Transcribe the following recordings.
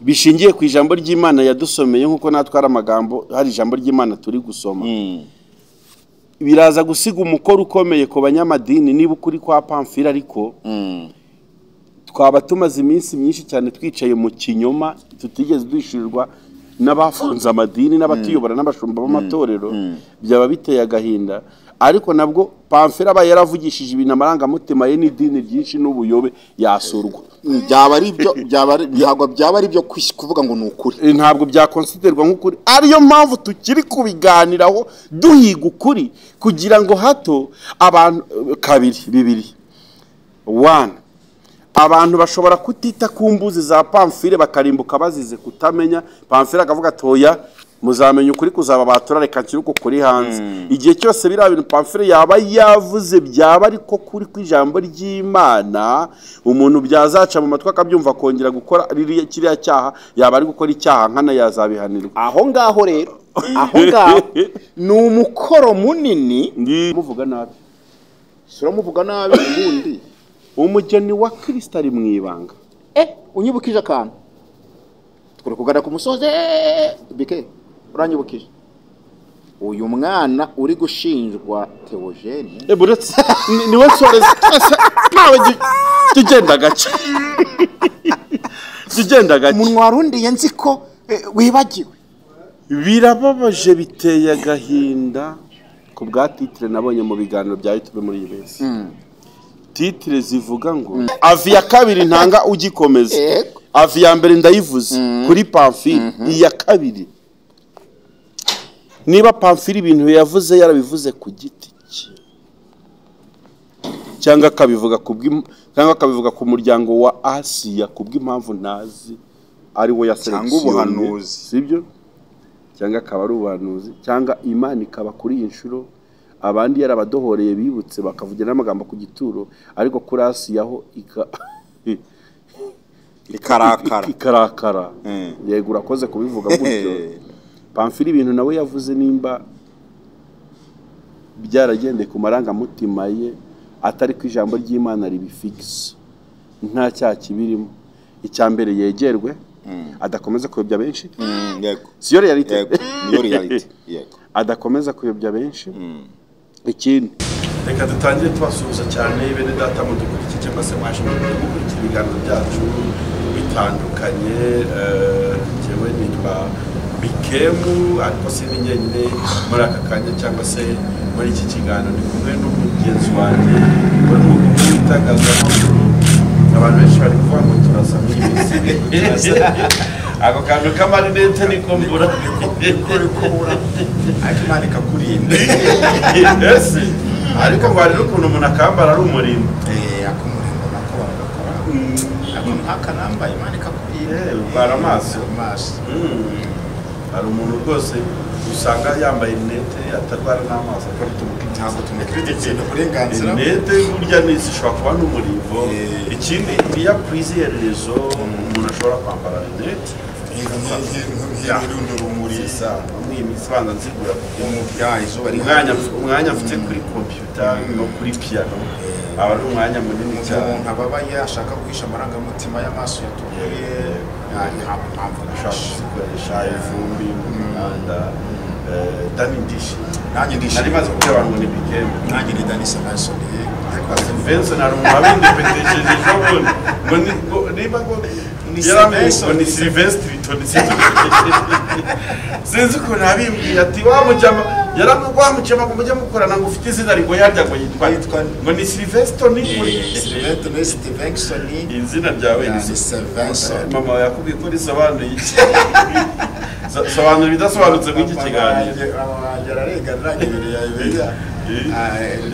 Bishingiye ku ijambo ry'Imana yadusomeye, nkuko natwe ari amagambo, hari ijambo ry'Imana turi gusoma. Biraza gusiga umukoro ukomeye ku banyamadini niba ukuri kwa Pamphile, ariko twaba tumaze iminsi myinshi cyane twicaye mu kinyoma tutigeze duhishurirwa n'abafunze amadini n'abatuyobora n'abashumba b'amatorero. Byaba biteye agahinda. Ariko nabwo Pamphile aba yaravugishije ibintu amarangamutima ye n'idini ryinshi n'ubuyobe, yasurwa. Byaba ari byo, ntabwo byaba ari byo kuvuga ngo ni ukuri. Ntabwo byakonsiderwa nk'ukuri. Ariyo mpamvu tukiri kubiganiraho duhiga ukuri, kugira ngo hato abantu kabiri bibiri one abantu bashobora kutita ku mbuzi za Pamphile bakarimbuka bazize kutamenya. Pamphile akavuga atoya muzamenya ukuri kuzaba batora, reka nshyire uko kuri hanze. Igihe cyose biriya bintu Pamphile yaba yavuze byaba ariko kuri kw'ijambo ry'Imana, umuntu byazaca mu matwi akabyumva akongera gukora kiriya cyaha, yaba ari gukora icyaha nkana yazabihanirwa. Aho ngaho rero, aho ngaho ni umukoro munini. Muvuga nabi, suramuvuga nabi ubundi. Umugeni wa Kristo ari mu ibanga. Unyibukije akantu tukuri kugana ku musozi bike, uranyibukije uyu mwana uri gushinjwa Theogene. Buretse niwe soreze nawe tugenda gace, tugenda gace. Umuntu warundiye nzi ko wibagiwe. Birababaje, biteye agahinda ku bwa titre nabonye mu biganiro bya YouTube muri iyi minsi. Titre zivuga ngo avi ya kabiri ntanga ugikomeza. Avi ya mbere ndayivuze kuri Pamphile, iya kabiri niba Pamphile ibintu yavuze yarabivuze ku giti cye, cyangwa akabivuga cyangwa akabivuga ku muryango wa Asiya kubw'impamvu ntazi ari wo ya cyangwa ubuhanuzi, sibyo? Cyangwa akaba ari ubuhanuzi, cyangwa Imana ikaba kuri iyi nshuro abandi yarabadohoreye bibutse bakavugira n'amagambo ku gituro, ariko kuri Asiya ho ikarakara ikarakara. Yego, urakoze kubivuga gutyo. Pamphile ibintu nawe yavuze nimba byaragendeye ku marangamutima ye, atari ku ijambo ry'Imana ribifixe, nta cyaha kibirimo. Icya mbere yegerwe, adakomeza kuyobya benshi. Yego, siyo reality. Yego, niyo reality. Yego, adakomeza kuyobya benshi. Ikindi, reka dutangire tubasuhuza cyane bene data mudukurikiye cyangwa se mwaje gukurikira ibiganiro byacu bitandukanye. Jewe nitwa Bikemu, ariko si ni njyenyine muri aka kanya cyangwa se muri iki kiganiro, ndi kumwe n'umugenzi wanjye uri mu itangazamakuru. Abantu benshi bari kuvuga ngo turasa nk'iminsi, ako kantu k'amarinete niko mbura, ariko Imana ikakurinda. Ariko ngo hari n'ukuntu umuntu akambara ari umurimbo. Akumurimbo nako baragakora, ako ntakanambaye Imana ikakurinda. Urwara amaso. Hari umuntu rwose usanga yambaye rinete atarwara n'amaso, ntabwo tumukritikira uburenganzira. Rinete burya zishobora kuba n'umurimbo. Ikindi iya puriziyerezo umuntu ashobora kwambara rinete banza nzigura umwanya mfite kuri kompiyuta no kuri piyano, aba ari umwanya munini cyane. Umuntu ababaye ashaka guhisha amarangamutima y'amaso yatukuye, ashaka kuzikoresha ivumbi mu mihanda. Dani ndishi nanjye ndishi nari maze kubwira abantu ngo ni Bikemu, nanjye ni Dani Savanson. Vincent ari umuntu wabindepetesheje ejo bundi ngo niba ngo ni ni Sylvestre Tony, sinzi ukuntu abimbwiye ati wa mujama yaramugwa ngo mujye mukorana ngo ufite izina rigoye harya ngo yitwa ngo ni Sylvestre ni Sylvestre ni Stevenson, izina ryawe ni Stevenson. Mama yakubwiye ko risobanuye iki? Sobanura ibidasobanutse muri iki kiganiro.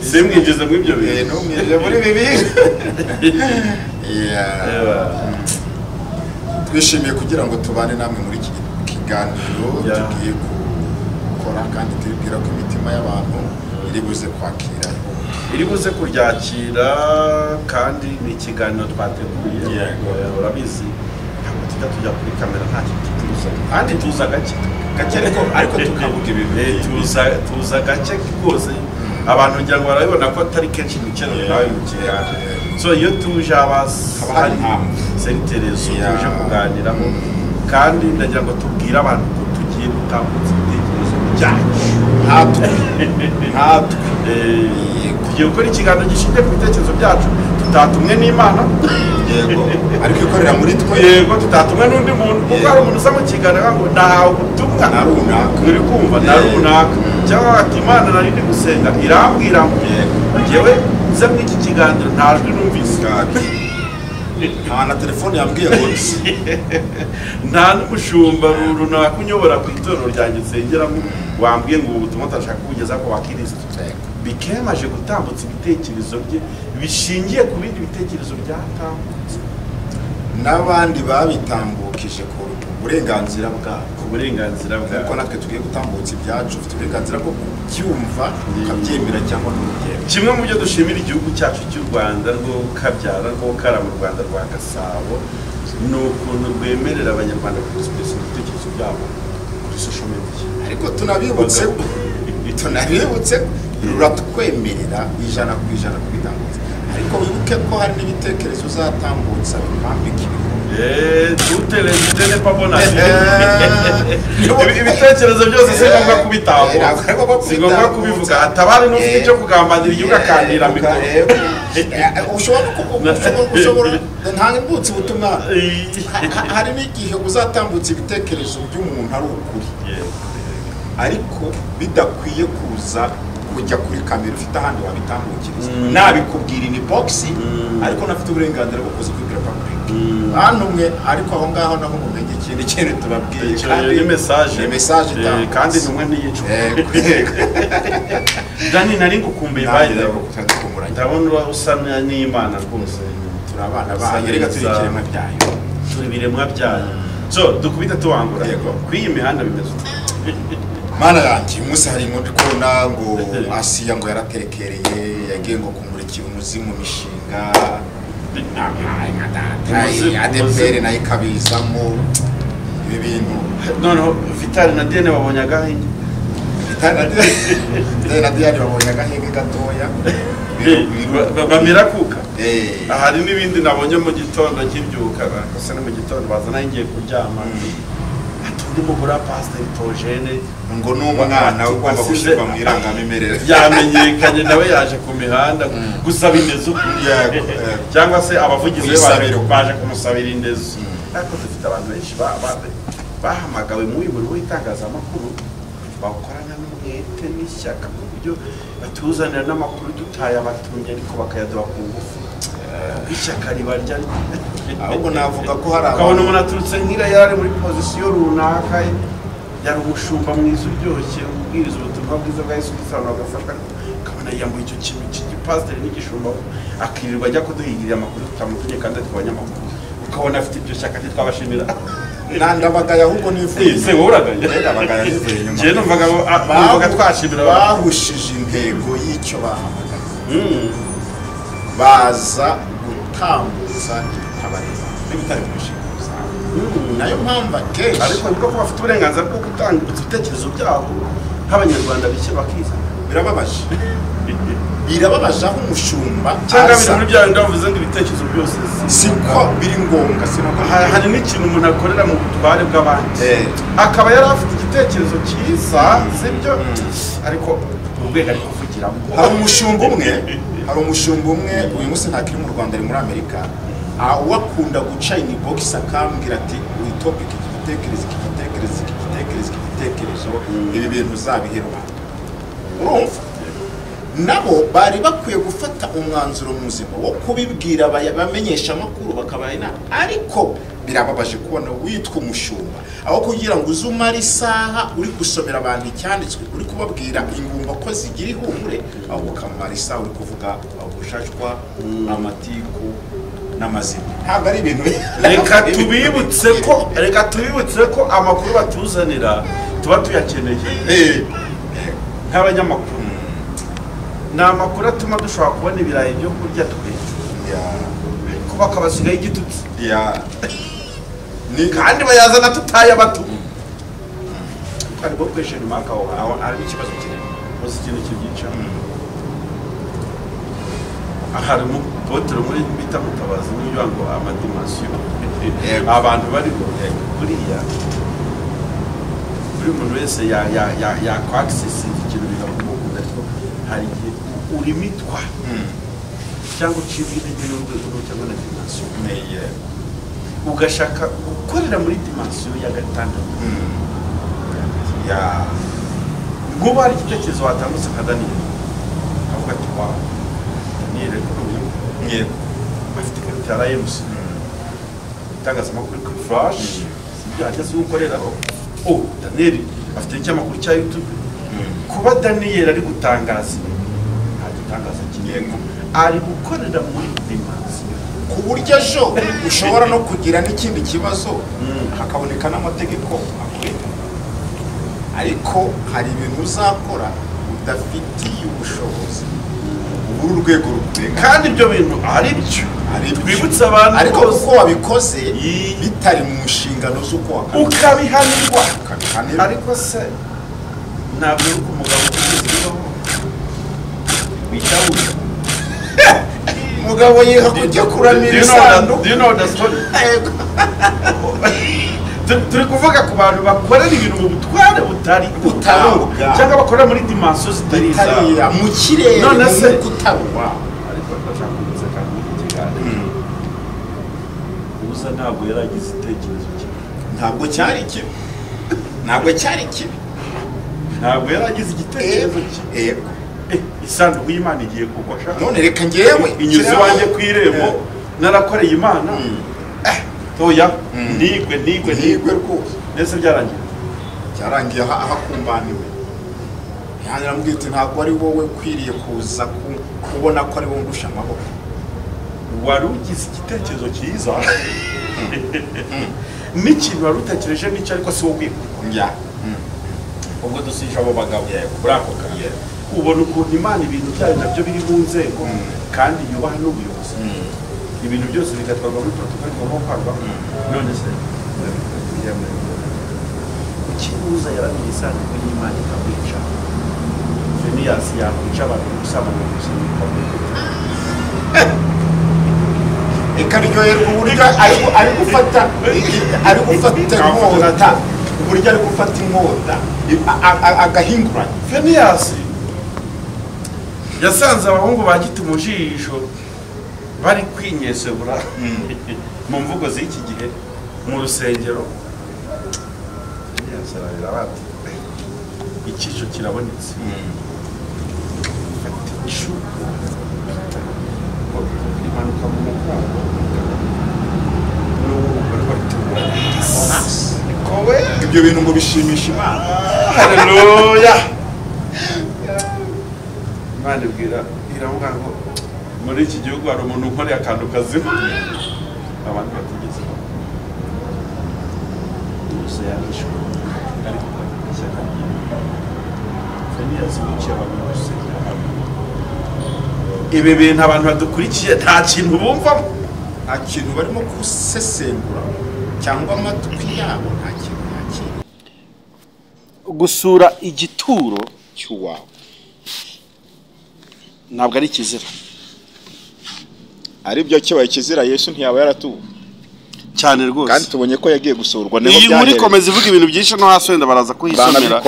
Simwinjize muri ibyo bintu, ntumwinjize muri bibi. Twishimiye kugira ngo tubane namwe muri iki kiganiro tugiye gukora, kandi turibwira ko imitima y'abantu iri buze kwakira, iri buze kuryakira, kandi ni ikiganiro twateguye. Urabizi ntabwo tujya tujya kuri kamera nta kintu tuza, kandi tuza gake gake, ariko tukavuga ibintu tuza gake rwose. Abantu ngira ngo barabibona ko atari kenshi dukenera nawe mu kiganiro. So iyo tuje haba hari senterezo tuje kuganiraho. Kandi ndagira ngo tubwire abantu ko tugiye gutambutsa ibitekerezo byacu. Nkatwe tugiye gukora ikiganiro gishingiye ku bitekerezo byacu, tutatumwe n'Imana. Yego, ariko ikorera muri twe. Yego, tutatumwe n'undi muntu, kuko hari umuntu uza mu kiganiro ngo ntawe ubutumwa na runaka, uri kumva na runaka, cyangwa ati Imana nari ndi gusenga irambwira ngo njyewe nze muri iki kiganiro nta jwi numvise, nta na telefone yambwiye ngo nta n'umushumba runaka unyobora ku itorero ryanjye nsengeramo wambwiye ngo ubu butumwa atashaka kubugeza ku bakirisitu. Bikemaje gutambutsa ibitekerezo bye bishingiye ku bindi bitekerezo byatambutse n'abandi babitambukije ku burenganzira bwabo, ku burenganzira bwabo. Kuko natwe tugiye gutambutsa ibyacu, ufite uburenganzira bwo kubyumva ukabyemera cyangwa ntubyemere. Kimwe mu byo dushimira igihugu cyacu cy'u Rwanda rwo kabyara rwo kara mu Rwanda rwa Gasabo ni ukuntu rwemerera Abanyarwanda kwexpress ibitekerezo byabo kuri social media. Ariko tunabibutse ruratwemerera 100% kubitambutsa, ariko wibuke ko hari n'ibitekerezo uzatambutsa bikwambika ibikombe. Ibitekerezo byose si ngombwa kubitambutsa, si ngombwa kubivuga. Hatabari n'ufite icyo kugambanira igihugu akandira mikoro. Ushobora ntangambutse ubutumwa. Hari n'igihe uzatambutsa ibitekerezo by'umuntu ari ukuri, ariko bidakwiye kuza kujya kuri kamera ufite ahandi wabitambukiriza. Nabikubwira in box, ariko nafite uburenganzira bwo kuza kubwira public. Hano umwe ariko aho ngaho naho mumenye ikindi kintu tubabwiye, kandi ni message, ni message kandi numwe ntiyicwa. Dani nari ngukumbuye bayi, ndabona usa n'Imana rwose. Turi abana bayo, reka turi ikiremwa byayo, turi ibiremwa byayo. So dukubita tuwangura kuri iyi mihanda bimeze ute? Mana yanjye, umunsi hari inkuru kubona ngo Asiya ngo yaraterekereye, yagiye ngo kumurikira umuzimu mishinga ADPR nayo ikabizamo ibi bintu. Noneho Vitali na Diane babonye agahenge. Vitali na Diane babonye agahenge gatoya, bamira kuka. Hari n'ibindi nabonye mu gitondo nkibyuka, gusa no mu gitondo bazana ngiye kuryama. Undi mugore wa Pasiteri Tojene ngo n'umwana ugomba gushyirwa mu irangamimerere yamenyekanye, nawe yaje ku mihanda gusaba indezo, cyangwa se abavugizi be baje kumusabira indezo. Ariko dufite abantu benshi bahamagawe mu murimo w'itangazamakuru bakorana n'umwete n'ishyaka ku buryo batuzanira n'amakuru tutayabatumye, ariko bakayaduha ku ngufu. Ishyaka ribarya. Ahubwo navuga ko hari ukabona umuntu aturutse nk'ira yari muri pozisiyo runaka, yari umushumba mwiza uryoshye ubwiriza ubutumwa bwiza bwa Yesu Kristo, abantu bagafashwa, ukabona yiyambuye icyo kintu cy'igipasiteri n'igishumba, akirirwa ajya kuduhigirira amakuru tutamutumye kandi atwa abanyamakuru, ukabona afite iryo shyaka ntitwabashimira. Nandabagaya ahubwo nivuye. Se wowe uragaya? Ndabagaya nivuye inyuma. Njye numvaga twashimira bahushije intego y'icyo bahamagaye. Baza gutambutsa ibitabareba n'ibitari mu nshingano zabo. Nayo mpamvu akenshi ariko nibwo ko bafite uburenganzira bwo gutanga ibitekerezo byabo nk'Abanyarwanda bishye bakizana. Birababaje, birababaje aho umushumba cyangwa biri muri bya bindi bavuze ngo ibitekerezo byose siko biri ngombwa. Hari n'ikintu umuntu akorera mu butware bw'abandi, akaba yari afite igitekerezo cyiza, sibyo, ariko urwego ari kuvugiramo. Hari umushumba umwe uyu munsi ntakiri mu Rwanda, ari muri Amerika, awakunda guca in box akambwira ati uyu topic iki gitekerezo iki gitekerezo iki gitekerezo iki gitekerezo, ibi bintu uzabihe rubanda. Urumva nabo bari bakwiye gufata umwanzuro muzima wo kubibwira bamenyesha amakuru bakabaha inama. Ariko birababaje kubona witwa umushumba aho kugira ngo uzumare isaha uri gusomera abantu icyanditswe, uri kubabwira ingumba ko zigira ihumure, aho ukamara isaha uri kuvuga ubushashwa, amatiku n'amazina. Ntabwo ari ibintu. Reka tubibutse ko amakuru batuzanira tuba tuyakeneye nk'abanyamakuru. Ni amakuru atuma dushobora kubona ibirayi byo kurya twe, ariko bakabasigaho igitutsi, kandi bayazana tutayabatu. Harimo question mark aho, harimo ikibazo kinini. Uzi ikintu kibyica? Hari umupotere muri bita Mutabazi n'uyu ngo amadimension abantu bariho buriya buri muntu wese yakwaccessinga ikintu bikamukunda, ariko hari igihe urimitwa cyangwa ucibwa intege n'urwego cyangwa na dimension, ugashaka gukorera muri dimension ya gatandatu. Nk'ubu hari igitekerezo watambutse nka Daniel avuga ati wow, Daniel ariko ni umunyamakuru afite ikarita ya RMC, itangazamakuru kuri Flash, sibyo ageze gukoreraho. Oh, Daniel afite ikinyamakuru cya YouTube. Kuba Daniel ari gutangaza ibintu nta gitangaza kirimo, ari gukorera muri dimension ku buryo ejo ushobora no kugira n'ikindi kibazo hakaboneka n'amategeko akurega, ariko hari ibintu uzakora udafitiye ubushobozi, ubura urwego rukurega, kandi ibyo bintu ari byo twibutsa abantu, ariko kuko wabikoze bitari mu nshingano z'uko ukabihanirwa. Ariko se ntabwo uri umugabo ugezweho witawuza umugabo yiha kujya kuramira isanduku. Do you know the story? Turi kuvuga ku bantu bakorera ibintu mu butware butari butari cyangwa bakorera muri dimension zitari izabo mu kirere, none se kutarwa. Ariko ndashaka kuvuga kandi muri kiganiro uza ntabwo yaragize igitekerezo kibi, ntabwo cyari kibi, ntabwo cyari kibi, ntabwo yaragize igitekerezo kibi. Isanduku y'Imana igiye kugwa, none reka ngewe inyuze iwanjye ku irembo narakoreye Imana, toya nigwe nigwe nigwe rwose. Ndetse byarangiye cyarangiye ahakumbaniwe. Yaramubwiye ati ntabwo ari wowe ukwiriye kuza kubona ko ari wowe undusha amaboko, wari ugize igitekerezo cyiza n'ikintu wari utekereje n'icyo, ariko si wowe ukwiye kubikora. Ubwo dusije abo bagabo kuri ako kanya, ubona ukuntu Imana ibintu byayo nabyo biri mu nzego kandi yubaha n'ubuyobozi, ibintu byose bigatwarwa muri protocole igomba gutwarwa. None se kuki uza yaramenye isanduku y'Imana ikamwica? Feniyasi yakwica abantu gusambana gusa ikaryoherwa uburyo ari gufata inkota, uburyo ari gufata inkota agahinguranya. Feniyasi yasanze abahungu ba giti mu jisho bari kwinyesebura mu mvugo z'iki gihe mu rusengero. Feniyasi ararira bati icyico kirabonetse, fata icupa imanuka mu mugongo n'uwo mugore wari tuwe. Ibyo bintu ngo bishimisha Imana. Haleluya. Imana ibwira iravuga ngo muri iki gihugu hari umuntu ukoreye akantu kazima abantu batigeze bose yarishwe, ariko ishyaka ry'Imana. Feniyasi yiciye abantu mu rusengero. Ibi bintu abantu badukurikiye nta kintu bumvamo, nta kintu barimo gusesengura cyangwa amatwi yabo nta kintu yakira. Gusura igituro cy'uwawe ntabwo ari ikizira, ari byo kibaye ikizira Yesu ntiyaba yaratuwe cyane rwose, kandi tubonye ko yagiye gusurwa. Niho iyi muri komeza ivuga ibintu byinshi no hasi wenda baraza kuhisomera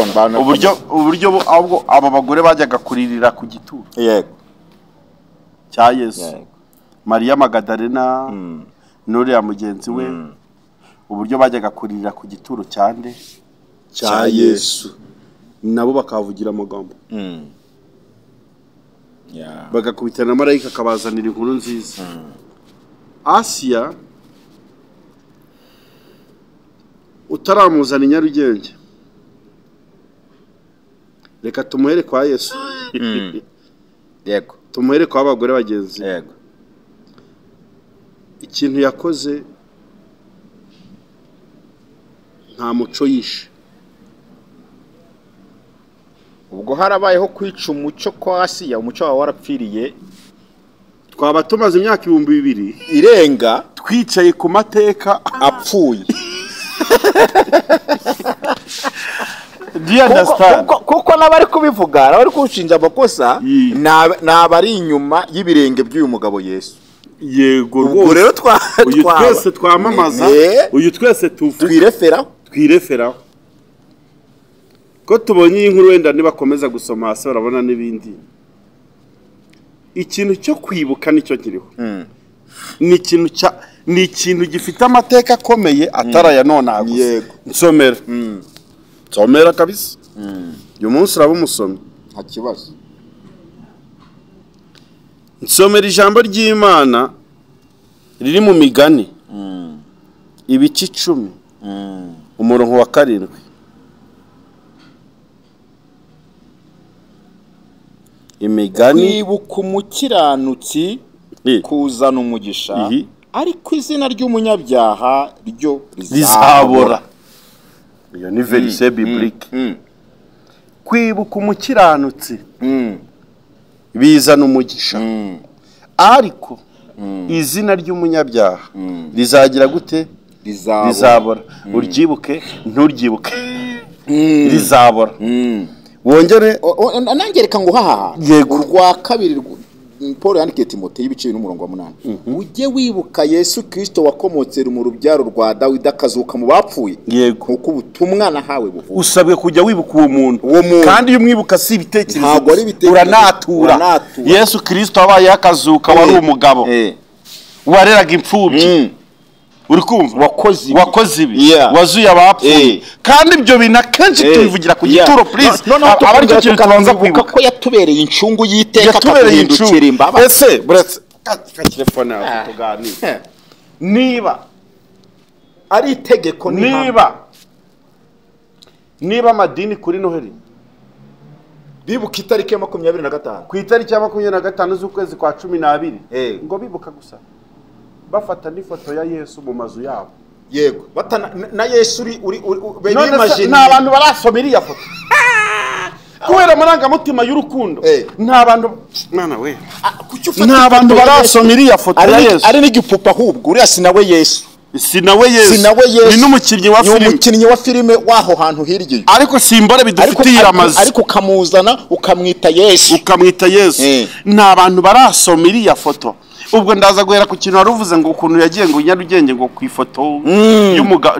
uburyo ahubwo aba bagore bajyaga kuririra ku gituro yego cya Yesu, Mariya Magadalena n'uriya mugenzi we, uburyo bajyaga kuririra ku gituro cyande cya Yesu, nabo bakavugira amagambo bagakubitana na marayika akabazanira inkuru nziza. Asiya utaramuzana i Nyarugenge, reka tumuhere kwa Yesu. Yego, tumuhere kwa abagore bagenzi. Yego, ikintu yakoze nta muco yishe. Ubwo harabayeho kwica umuco kwa Asiya, umuco wawe warapfiriye. Twaba tumaze imyaka 2000 irenga twicaye ku mateka apfuye. Do you understand? Kuko n'abari kubivuga, abari kushinja amakosa ni abari inyuma y'ibirenge by'uyu mugabo Yesu. Yego Ubwo rwose. rero Uyu twese twamamaza, uyu twese tuvuga, twireferaho. Twireferaho. Ko tubonye iyi nkuru, wenda nibakomeza gusoma hasi barabona n'ibindi. Ikintu cyo kwibuka nicyo kiriho, ni ikintu gifite amateka akomeye atari aya nonaha gusa. Nsomera, nsomera kabisa, uyu munsi uraba umusomyi. Nta kibazo. Nsomera ijambo ry'Imana riri mu Migani, ibice 10, umurongo wa 7. Imigani. Kwibuka umukiranutsi kuzana umugisha, ariko izina ry'umunyabyaha ryo rizabora. Iyo ni verset biblique. Kwibuka umukiranutsi bizana umugisha, ariko izina ry'umunyabyaha rizagira gute? Rizabora. Rizabora. Uryibuke nturyibuke, rizabora. Wongere. Nanjye reka ngo hahaha. Yego. Urwa kabiri Paul yandikiye Timoteyo, ibice 2 n'umurongo wa 8: ujye wibuka Yesu Kirisito wakomotse mu rubyaro rwa Dawidi, akazuka mu bapfuye, nk'uko ubutumwa nahawe buvuga. Usabwe kujya wibuka uwo muntu. Uwo muntu. Kandi iyo umwibuka si ibitekerezo Ntabwo ari gusa, ibitekerezo. uranatura. Uranatura. Yesu Kirisito wabayeho akazuka, wari umugabo wareraga imfubyi, uri kumva? Wakoze ibi. Wakoze ibi, wazuye abapfuye. Kandi ibyo bintu akenshi tubivugira ku gituro, please. Noneho Aba aricyo kintu tubanza tukavuga kwibuka ko yatubereye incungu y'iteka, yatubereye akaduhindukira incungu. imbabazi. Ese buretse ka telefone yawe tuganire, niba Ari itegeko n'ihame. Niba amadini kuri Noheli Bibuka itariki ya 25, ku itariki ya 25 z'ukwezi kwa 12, ngo bibuka gusa, bafata n'ifoto ya Yesu mu mazu yabo. Yego, batana na Yesu uri None se bimagine. nta bantu barasoma iriya foto kubera amarangamutima y'urukundo? Nta bantu, mwana we, Kuki ufata nta bantu ifoto ya Yesu? barasoma iriya foto ya Yesu. Ari n'igipupe ahubwo, uriya si nawe Yesu. Si nawe Yesu. Si nawe Yesu. Ni n'umukinnyi wa Ni filime. umukinnyi wa filime w'aho hantu hirya iyo. Ariko simbora bidufitiye amazu. Ariko ukamuzana ukamwita Yesu. Ukamwita Yesu. Nta bantu barasoma iriya foto. Ubwo ndaza guhera ku kintu wari uvuze, ngo ukuntu yagiye ngo Nyarugenge, ngo ku ifoto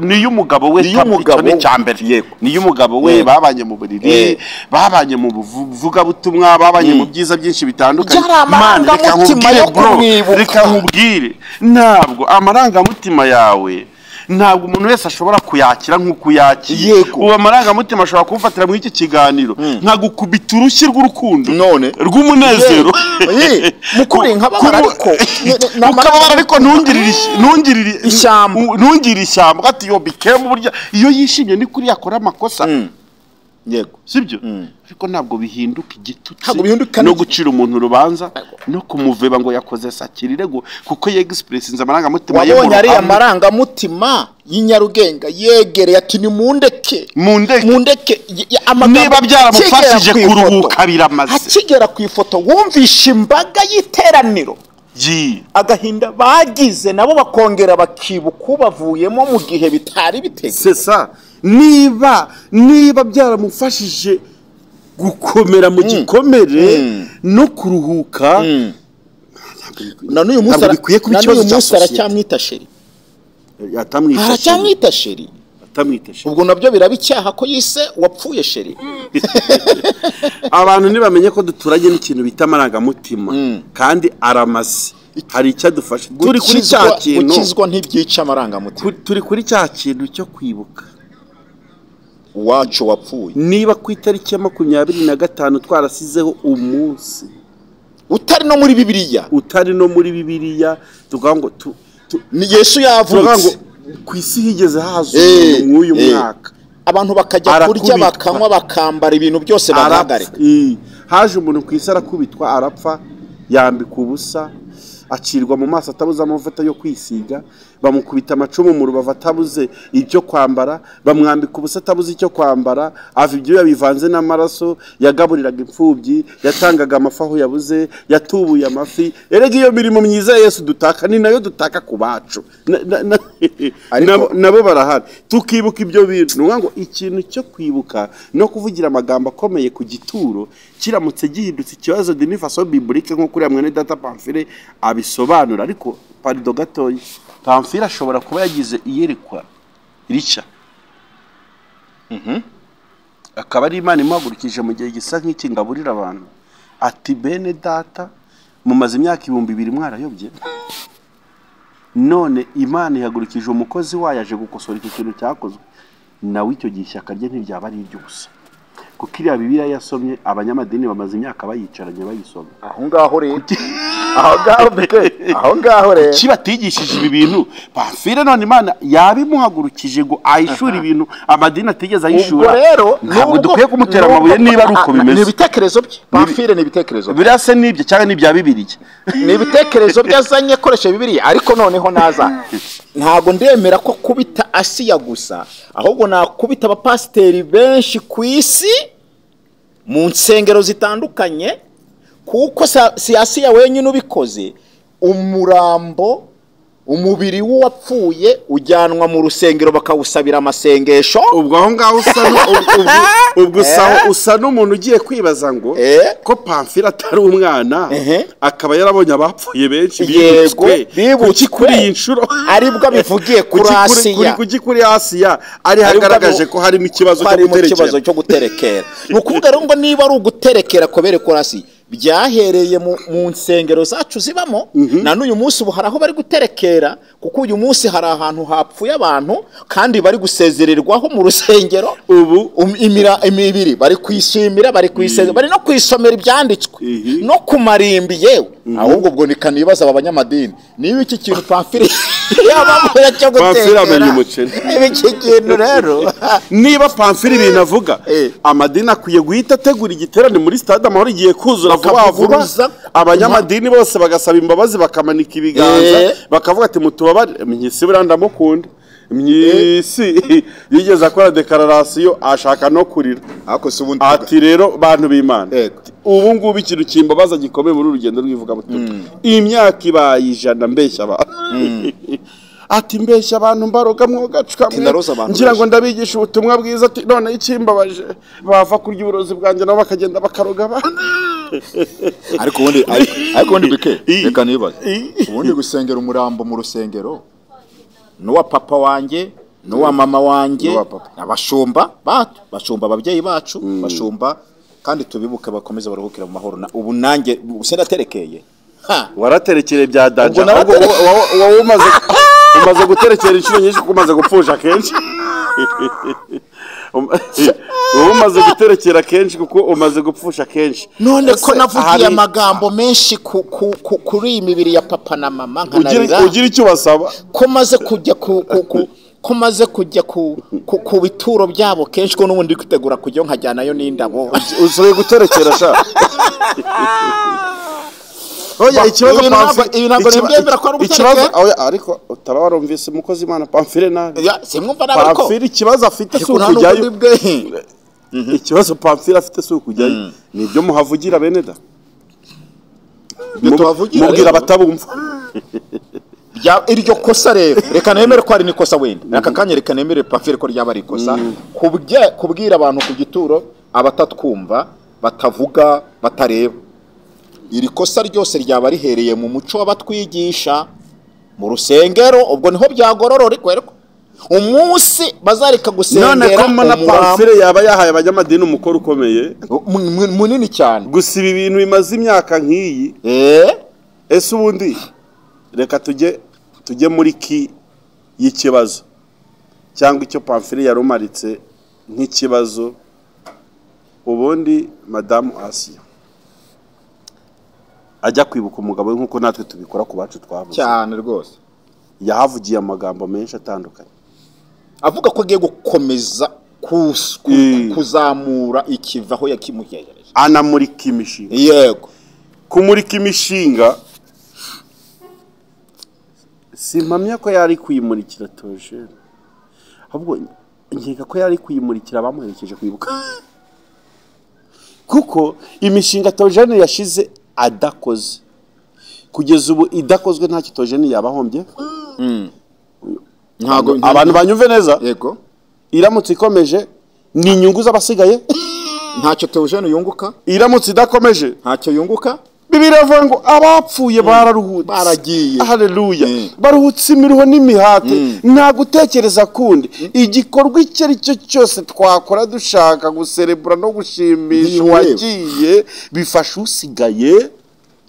ni iy'umugabo we. Ni iy'umugabo Icyo ni we. icya mbere. Ni iy'umugabo we. Babanye mu buriri, babanye mu buvugabutumwa, babanye mu byiza byinshi bitandukanye. Byari Man, reka amarangamutima nkubwire, yo bro, kumwibuka. reka nkubwire, ntabwo amarangamutima yawe, ntabwo umuntu wese ashobora kuyakira nk'uko uyakira. Ubu amarangamutima ashobora kumfatira muri iki kiganiro nkagukubita urushyi rw'urukundo, None rw'umunezero. Mukuri nkababara, ariko ni Ukababara, ariko ntungirire Ishyamba. Ntungirire ishyamba ati yo bikemu. Burya iyo yishimye ni kuri yakora amakosa, sibyo? Ariko ntabwo bihinduka igitutsi Ntabwo bihinduka no gucira umuntu urubanza no kumuveba ngo yakoze sakirirego kuko yexpressinze amarangamutima ye mu Wabonye ariya ruhame. marangamutima y'inyarugenge yegereye ati nimundeke, Mundeke. mundeke. Amagambo Niba byaramufashije akigera ku ifoto- kuruhuka, biramaze. Akigera ku ifoto wumvishe imbaga y'iteraniro, agahinda bagize, nabo bakongera bakibuka ubavuyemo mu gihe bitari biteze. C'est ça. Niba byaramufashije gukomera mu gikomere no kuruhuka, Na n'uyu munsi ntabwo bikwiye kuba na ikibazo n'uyu cya munsi sosiyete. aracyamwita chéri. Atamwita chéri. Aracyamwita chéri. Atamwita chéri. Ubwo nabyo biraba icyaha ko yise wapfuye chéri. Abantu ntibamenye ko duturanye n'ikintu bita amarangamutima, kandi aramaze, hari icyo adufasha. Turi kuri cya kintu. Gukizwa ntibyica amarangamutima. Turi kuri cya kintu cyo kwibuka Uwacu wapfuye. Niba ku itariki ya 25 twarasizeho umunsi utari no muri Bibiliya, utari no muri Bibiliya, tukavuga ngo ni Yesu tukavuga ngo yavutse, ku isi higeze haza umuntu mw'uyu mwaka, abantu bakajya kurya, arakubitwa. bakanywa, bakambara ibintu byose, arapfa. bagahagarika. Haje umuntu ku isi, arakubitwa, arapfa, yambikwa ubusa, acirwa mu maso, atabuze amavuta yo kwisiga. Bamukubita amacumu mu rubavu atabuze ibyo kwambara, bamwambika ubusa atabuze icyo kwambara, ava ibyuya bivanze n'amaraso, yagaburiraga imfubyi, yatangaga amafi aho yabuze, yatubuye amafi. Erega iyo mirimo myiza ya Yesu dutaka ni nayo dutaka ku bacu. Nabo barahari. Tukibuka ibyo bintu. Ni ukuvuga ngo ikintu cyo kwibuka no kuvugira amagambo akomeye ku gituro kiramutse gihindutse ikibazo d'une façon biblique nko kuriya mwene data Pamphile abisobanura. Ariko pardon gatoya, Pamphile ashobora kuba yagize iyerekwa rica, akaba ari Imana imuhagurukije mu gihe gisa nk'iki ngaburira abantu, ati bene data mumaze imyaka 2000 mwarayobye, none Imana ihagurukije umukozi wayo aje gukosora iki kintu cyakozwe. Nawe icyo gihe ishyaka rye ntiryaba ari iry'ubusa, kuko iriya Bibiliya yasomye abanyamadini bamaze imyaka bayicaranye bayisoma. Aho ngaho rero, aho ngaho beke, aho ngaho rero kuki batigishije ibi bintu Pamphile? None Imana yabimuhagurukije ngo ahishure ibintu amadini atigeze ahishura. Ubwo rero ntabwo dukwiye kumutera amabuye niba ari uko bimeze. Ni ibitekerezo bye Pamphile, ni ibitekerezo bye. Birase nibyo cyangwa n'ibya Bibiliya? Ni ibitekerezo bye azanye akoresha Bibiliya. Ariko noneho naza ntabwo ndemera ko kubita Asiya gusa, ahubwo nakubita abapasiteri benshi ku isi mu nsengero zitandukanye, kuko si Asiya wenyine ubikoze. Umurambo, umubiri w'uwapfuye ujyanwa mu rusengero bakawusabira amasengesho. Ubwo aho ngaho usa n'umuntu ugiye kwibaza ngo ko Pamphile atari umwana, akaba yarabonye abapfuye benshi bibutswe, kuki kuri iyi nshuro aribwo abivugiye kuri Asiya? Kuki kuri Asiya ari hagaragaje ko harimo ikibazo cyo guterekera? Ni ukuvuga rero ngo niba ari uguterekera kubera kuri Asiya byahereye mu nsengero zacu zibamo, na n'uyu munsi ubu hari aho bari guterekera, kuko uyu munsi hari ahantu hapfuye abantu kandi bari gusezererwaho mu rusengero. Ubu imibiri bari kwishimira, bari kwisezera, bari no kwisomera ibyanditswe no kumarimbi yewe. Ahubwo ubwo nikanibaza aba banyamadini niba iki kintu Pamphile yabamuye cyo guterekera, iki kintu rero niba Pamphile ibintu avuga, amadini akwiye guhita ategura igiterane muri stade Amahoro igiye kuzura vuba vuba, abanyamadini bose bagasaba imbabazi, bakamanika ibiganza, bakavuga ati mutubabare. Mnyisi buriya ndamukunda, Mnyisi yigeze akora declaration ashaka no kurira, ati rero bantu b'Imana, ubu ngubu ikintu kimbabaza gikomeye muri urugendo rw'ivugabutumwa, imyaka ibaye 100 mbeshya abantu, ati mbeshya abantu mbaroga mwogacwa ngira ngo ndabigisha ubutumwa bwiza, ati none ikimbabaje bava kurya uburozi bwanjye nabo bakagenda bakaroga abantu. Ariko ubundi bike reka nibaze, ubundi gusengera umurambo mu rusengero n'uwa papa wanjye n'uwa mama wanjye, abashumba bacu, bashumba ababyeyi bacu, bashumba kandi tubibuke bakomeze baruhukira mu mahoro. Ubu nanjye sinaterekeye. Waraterekeye bya danja, wowe umaze guterekera inshuro nyinshi kuko umaze gupfusha kenshi. Wowe umaze guterekera kenshi kuko umaze gupfusha kenshi. None ko navugiye amagambo menshi kuri iyi mibiri ya papa na mama nkanarira, ugira icyo basaba, ko maze kujya ko maze kujya ku bituro byabo kenshi, ko n'ubundi kwitegura kujya nkajyanayo n'indabo. Usoye guterekera sha. Oya ikibazo Pamphile, ikibazo ariko utaba warumvise umukozi Imana Pamphile nabi. Simwumva nabi, ariko Pamphile ikibazo afite si ukujyayo. Ikibazo Pamphile afite si ukujyayo, nibyo muhavugira bene da, mubwira batabumva. Iryo kosa rero reka nemere ko ari nikosa wenda, aka kanya reka nemere Pamphile ko ryaba ari ikosa kubwira abantu ku gituro abatatwumva, batavuga, batareba. Iri kosa ryose ryaba rihereye mu muco w'abatwigisha mu rusengero, ubwo niho byagororora ikwereko umunsi bazareka gusengera. None ko mbona Pamphile yaba yahaye abanyamadini umukoro ukomeye munini cyane, gusa ibi bintu bimaze imyaka nk'iyi. Ese ubundi reka tujye muri ki y'ikibazo cyangwa icyo Pamphile yarumaritse nk'ikibazo. Ubundi Madamu Asiya ajya kwibuka umugabo we nkuko natwe tubikora ku bacu twabuze cyane rwose, yahavugiye amagambo menshi atandukanye avuga ko agiye gukomeza kuzamura ikiva aho yakimugejeje, anamurika imishinga. Yego, kumurika imishinga Simpamya ko yari kuyimurikira Theogene, ahubwo nkeka ko yari kuyimurikira abamuherekeje kwibuka, kuko imishinga Theogene yashize adakoze kugeza ubu idakozwe ntacyo Theogene yabahombye. Ntago abantu banyumve neza. Yego. Iramutse ikomeje ni inyungu z'abasigaye, ntacyo Theogene yunguka. Iramutse idakomeje ntacyo yunguka. Bibiliya iravuga ngo abapfuye bararuhutse, baragiye. Haleluya. Baruhutse imiruho n'imihate, nta gutekereza kundi. Igikorwa icyo ari cyo cyose twakora dushaka guserebura no gushimisha uwagiye bifasha usigaye,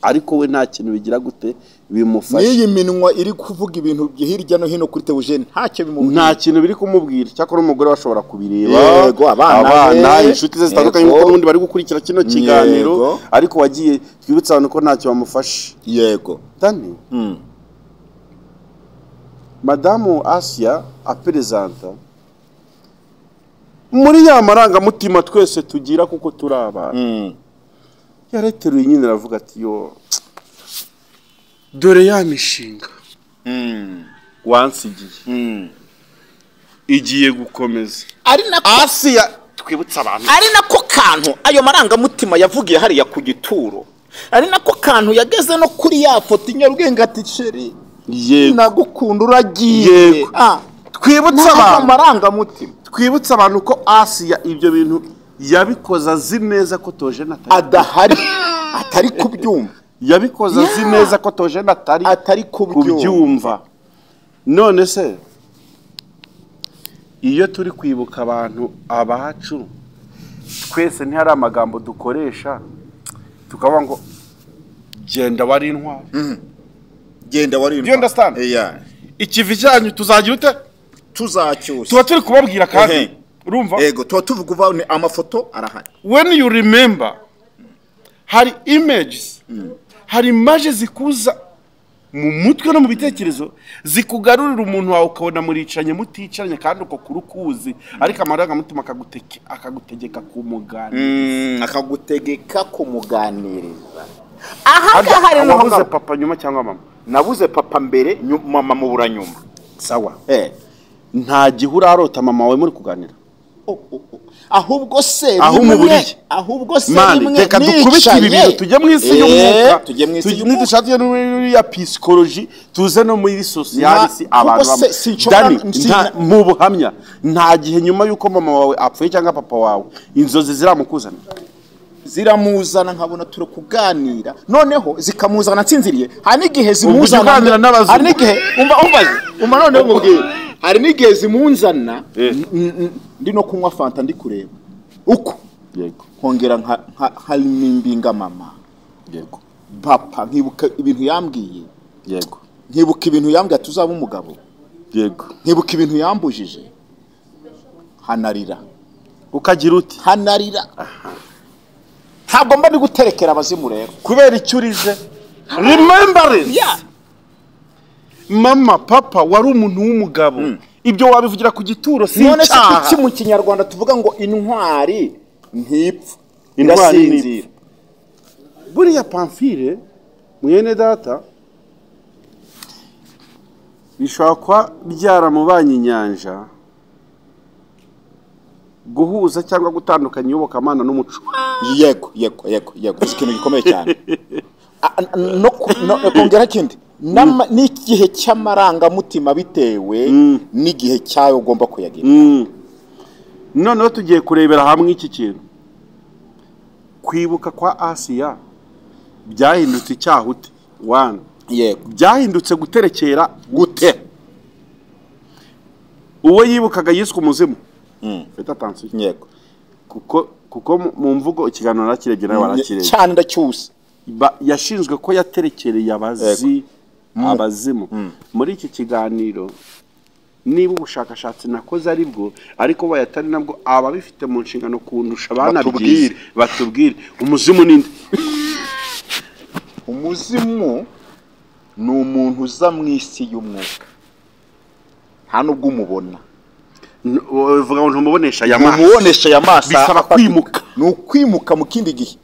ariko we nta kintu bigira gute bimufasha. N'iyi minwa iri kuvuga ibintu hirya no hino kuri Theogene ntacyo bimubwira, nta kintu biri kumubwira. Cyakora umugore bashobora kubireba, yego, abana, inshuti ze zitandukanye nk'uko n'ubundi bari gukurikira kino kiganiro, ariko wagiye twibutsa abantu ko ntacyo bamufasha. Yego. Dani, Madamu Asia aperezanta muri ya marangamutima twese tugira kuko turi abana, yareteruye nyine aravuga ati yo dore ya mishinga wansigiye igiye gukomeza. Ari nako Asia twibutsa abantu, ari nako kantu ayo marangamutima yavugiye hariya ku gituro, ari nako kantu yageze no kuri ya foto Inyarugenge ati chéri yego nagukunda uragiye. Twibutsa abantu amarangamutima, twibutsa abantu ko Asia ibyo bintu yabikoze azi neza ko Theogene adahari, atari kubyumva. Yabikoze azi neza ko Theogene atari kubyumva. None se iyo turi kwibuka abantu abacu twese ntihari amagambo dukoresha tukavuga ngo genda wari intwari, genda wari intwari. Do you understand? Ikivi cyanyu tuzagira ute? Tuzacyusa. Tuba turi kubabwira kandi urumva? Yego, tuba tuvuga amafoto arahari. When you remember, hari images, hari images zikuza mu mutwe no mu bitekerezo zikugarurira umuntu wawe, ukabona muricanye muticaranye kandi uko kurukuzi, ariko amarangamutima akagutegeka kumuganiriza, akagutegeka kumuganiriza. Aha ngaha rero nabuze papa nyuma cyangwa mama? Nabuze papa mbere, mama mubura nyuma. Sawa. Nta gihe urarota mama wawe muri kuganira. Ahubwo se rimwe, ahubwo se rimwe reka dukubite ibi bintu tujye mu isi y'umwuka, tujye muri ya psychology, tuze no muri socialisi abantu. Dani, mu buhamya nta gihe nyuma yuko mama wawe apfuye cyangwa papa wawe inzozi ziramukuzana, ziramuzana nkabona turi kuganira, noneho zikamuzana nsinziriye. Hari n'igihe zimuzana, hari n'igihe umva noneho mubwire, hari n'igihe zimunzana ndi no kunywa fanta ndi kureba uko, yego, nkongera nka mama, yego, papa, nkibuka ibintu yambwiye, yego, nkibuka ibintu yambwiye tuzaba umugabo, yego, nkibuka ibintu yambujije, hanarira. Ukagira uti hanarira. Ntabwo mba guterekera abazimu rero kubera icyo urize. Remembrance. Mama, papa wari umuntu w'umugabo, ibyo wabivugira ku gituro si none se icyaha. Kuki mu kinyarwanda tuvuga ngo intwari ntipfa Intwari irasinzira? Buriya Pamphile mwene data bishobora kuba byaramubanye inyanja guhuza cyangwa gutandukanya iyobokamana n'umuco. Yego, yego, yego, yego, ikintu gikomeye cyane. No kongera kindi n'igihe cy'amarangamutima bitewe n'igihe cyayo ugomba kuyagira. Noneho tugiye kurebera hamwe iki kintu. Kwibuka kwa Asia byahindutse icyaha ute? One. Yego. Byahindutse guterekera gute? Uwo yibukaga yiswe umuzimu. Faites attention. Yego. Kuko mu mvugo ikiganiro nakirebye nawe warakirebye. Cyane ndacyusa. Yashinzwe ko yaterekereye abazimu. Muri iki kiganiro niba ubushakashatsi nakoze ari bwo, ariko bayatari nabwo ababifite mu nshingano kundusha banabyize batubwire umuzimu ninde? Umuzimu ni umuntu uza mu isi y'umwuka, nta nubwo umubona. Uvuga ngo ntumubonesha aya maso, ntumubonesha aya maso, bisaba kwimuka. Ni ukwimuka mu kindi gihe.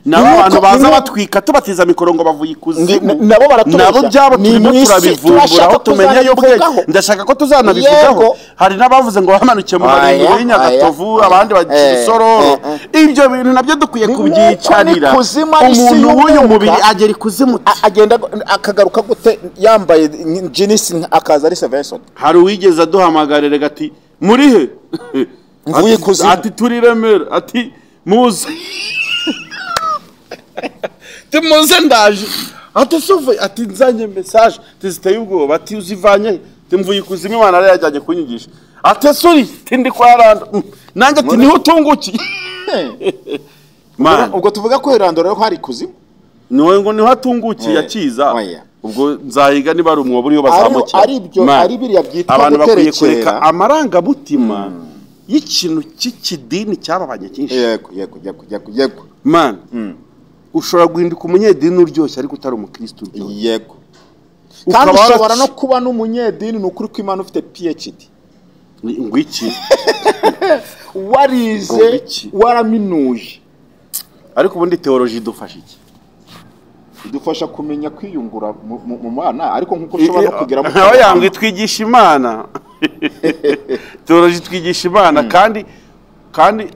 Nabo abantu baza batwika tubatiza mikoro ngo bavuye ikuzimu, nabo baratubeshya, nabo byabo turimo turabivumbura aho tumenya y'ubwenge. Ndashaka ko tuzanabivugaho. Hari n'abavuze ngo bamanukiye mu marembo y'Inyagatovu, abandi bagiye Rusororo. Ibyo bintu nabyo dukwiye kubyicarira. Umuntu w'uyu mubiri agera ikuzimu, agenda akagaruka gute yambaye jeans akaza ari Sevenson? Hari uwigeze aduhamagarira ati muri he? Mvuye ikuzimu. Ati turi Remera, ati muze timuze ndaje, ati suve, ati nzanye message tiziteye ubwoba, ati uzivanye, timvuye ikuzimu, Imana yari yajyanye kunyigisha, ati suri tindi kwa Rando, nanjye ati niho utungukiye. Man, ubwo tuvuga ko Rando rero hari ikuzimu, niwe ngo niho atungukiye akiza. Ubwo nzayiga niba ari umwobo uriyo bazamukira. Ari byo, ari biriya byitwa abantu bakwiye kureka amarangamutima y'ikintu cy'ikidini cyababanye cyinshi. Yego yego yego yego yego. Man, ushobora guhinduka umunyedini uryoshye ariko utari umukristo uryoshye. Yego. Kandi ushobora no kuba n'umunyedini ni ukuri ko Imana ufite PhD. Ngwiki. Warize, waraminuje. Ariko ubundi theology idufasha iki? Idufasha kumenya kwiyungura mu Mana, ariko nkuko ushobora no kugira mu aho yangwe twigisha Imana. Theology twigisha Imana kandi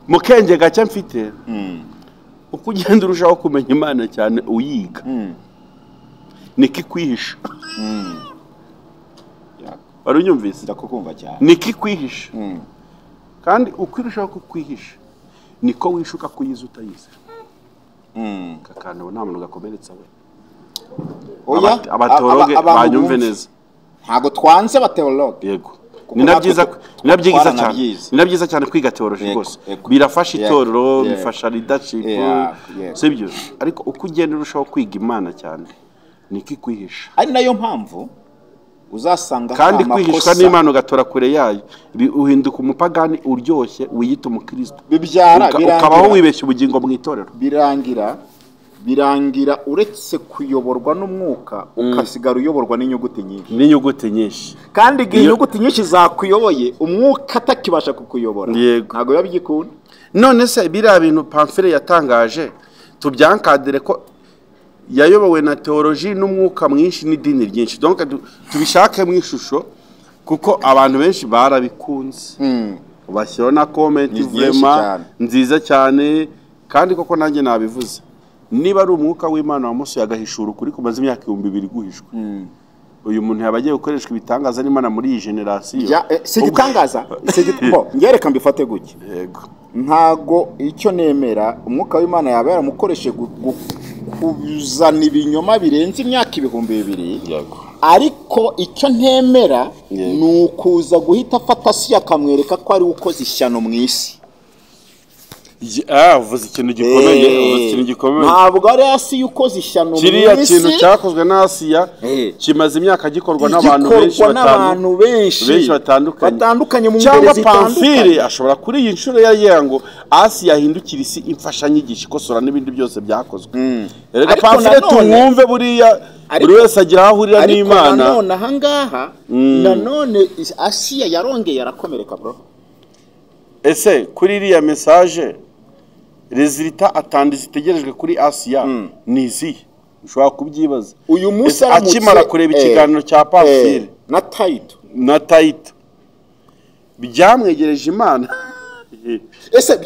mu kenge gake mfite, uko ugenda urushaho kumenya Imana cyane uyiga, niki kwihisha. Wari unyumvise? Ndakukumva cyane. Niki kwihisha. Kandi uko urushaho kukwihisha niko wishuka kuyiza utayize. Kakana nta muntu gakomeretsa we. Oya, abateologe banyumve neza. Ntago twanze abateologe. Yego. Ni nabyiza cyane kwiga theology rwose. Birafasha itorero, bifasha leadership, sibyo? Ariko uko ugenda urushaho kwiga Imana cyane niki kwihisha. Ari nayo mpamvu uzasanga kandi kwihishwa n'Imana ugatora kure yayo, uhinduka umupagani uryoshye wiyita umukristo, bibyara ukabaho wibeshya ubugingo mu itorero. Birangira uretse kuyoborwa n'umwuka ukasigara uyoborwa n'inyuguti nyinshi. N'inyuguti nyinshi. Kandi igihe inyuguti nyinshi zakuyoboye umwuka atakibasha kukuyobora. Ntago biba bigikunda. None se biriya bintu Pamphile yatangaje tubyankadire ko yayobowe na theology n'umwuka mwinshi n'idini ryinshi. Donc tubishake mu ishusho kuko abantu benshi barabikunze. Bashyiraho na comment vraiment nziza cyane, kandi koko nanjye nabivuze. Niba ari umwuka w'Imana wamusuye agahishura ukuri kumaze imyaka 2000 guhishwa, uyu muntu yaba agiye gukoreshwa ibitangaza n'Imana muri iyi generation. Si igitangaza, si igitbo. Ngereka mbifate gutya. Yego. Ntago icyo nemera umwuka w'Imana yaba yaramukoreshe kuzana ibinyoma birenze imyaka 2000. Yego. Ariko icyo ntemera ni ukuza guhita afata si akamwereka ko ari ukoze ishyano mu isi. Uvuze ikintu gikomeye, uvuze ikintu gikomeye. Ntabwo ari Asiya ukoze ishyano mu isi. Kiriya kintu cyakozwe na Asiya kimaze imyaka gikorwa n'abantu benshi batandukanye mu ngeri zitandukanye. Cyangwa Pamphile ashobora kuri iyi nshuro yagira ngo Asiya ahindukire isi imfashanyigisho ikosora n'ibindi byose byakozwe. Erega Pamphile tumwumve buriya buri wese agira aho ahurira n'Imana. Ariko nanone aha ngaha nanone Asiya yarongeye arakomereka bro. Ese kuri iriya message resultat atandi zitegerejwe kuri Asiya ni izi? Ushobora kubyibaza. Uyu munsi akimara kureba ikiganiro cya Pamphile na Tayito byamwegereje Imana. Ese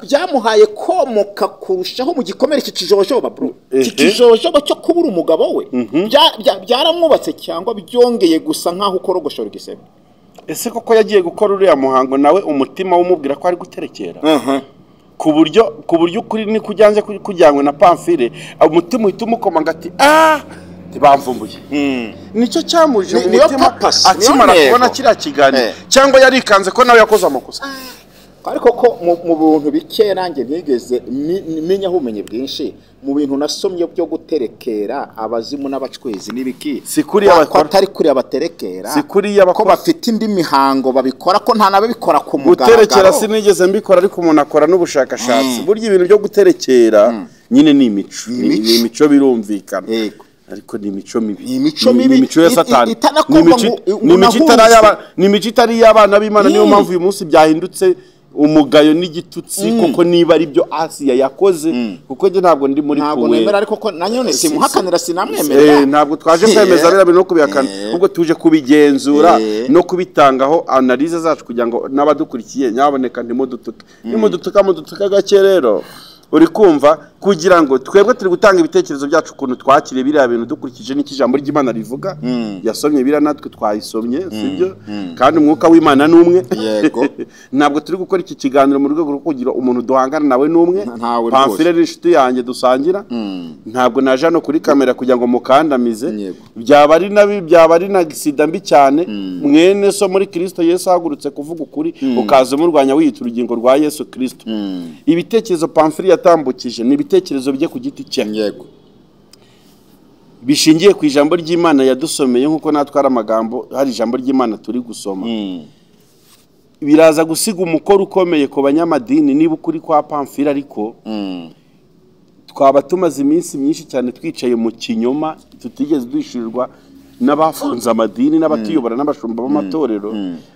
byamuhaye komoka kurushaho mu gikomere cy'ikijojoba bro. Ikijojoba cyo kubura umugabo we byaramwubatse cyangwa byongeye gusa nkaho ukorogoshora igisebe. Ese koko yagiye gukora uriya muhango nawe umutima wumubwira ko ari guterekera? Ku buryo kuri ni kujyanze kujyanywe na Pamphile, umutima uhita umukomanga ati ntibamvumbuye. Nicyo cyamuje mu mutima akimara kubona kiriya kiganiro, cyangwa yarikanze ko nawe yakoze amakosa. Ariko ko mu bintu bike nanjye nigeze menyaho ubumenyi bwinshi mu bintu nasomye byo guterekera abazimu n'abacwezi n'ibiki, si kuriya bakora, atari kuriya baterekera, si kuriya ko bafite indi mihango babikora, ko nta nababikora ku mugaragaro. Guterekera sinigeze mbikora, ariko umuntu akora n'ubushakashatsi. Burya ibintu byo guterekera nyine ni imico, ni imico birumvikana. Ariko ni imico mibi, ni imico mibi, ni imico ya Satani, ni imico itari y'abana b'Imana. Niyo mpamvu uyu munsi byahindutse Umugayo n'igitutsi koko niba ari byo Asiya yakoze, kuko njye ntabwo ndi muri ntabwo kuwe. Nemera, ariko ko nanone simuhakanira, sinamwemerera. Ntabwo twaje kwemeza biriya bintu no kubihakana, ahubwo tuje kubigenzura no kubitangaho analyse zacu kugira ngo n'abadukurikiye, nyaboneka ntimudutuke, nimudutuka mudutuka gake. Rero uri kumva, kugira ngo twebwe turi gutanga ibitekerezo byacu ukuntu twakiriye biriya bintu dukurikije n'icyo ijambo ry'Imana rivuga. Yasomye biriya, natwe twayisomye, sibyo? Kandi umwuka w'Imana ni umwe. Yego. Ntabwo turi gukora iki kiganiro mu rwego rwo kugira umuntu duhangana nawe n'umwe. Ntawe rwose. Pamphile ni inshuti yanjye dusangira. Ntabwo naje hano kuri kamera kugira ngo mukandamize. Byaba ari nabi, byaba ari na sida mbi cyane, mwene so muri Kristo Yesu ahagurutse kuvuga ukuri, ukaza umurwanya wiyita urugingo rwa Yesu Kristo. Ibitekerezo Pamphile yatambukije ni ibitekerezo bye ku giti cye bishingiye ku ijambo ry'Imana yadusomeye, nk'uko natwe hari amagambo, hari ijambo ry'Imana turi gusoma. Biraza gusiga umukoro ukomeye ku banyamadini niba ukuri kwa Pamphile, ariko twaba tumaze iminsi myinshi cyane twicaye mu kinyoma tutigeze duhishurirwa n'abafunze amadini n'abatuyobora n'abashumba b'amatorero.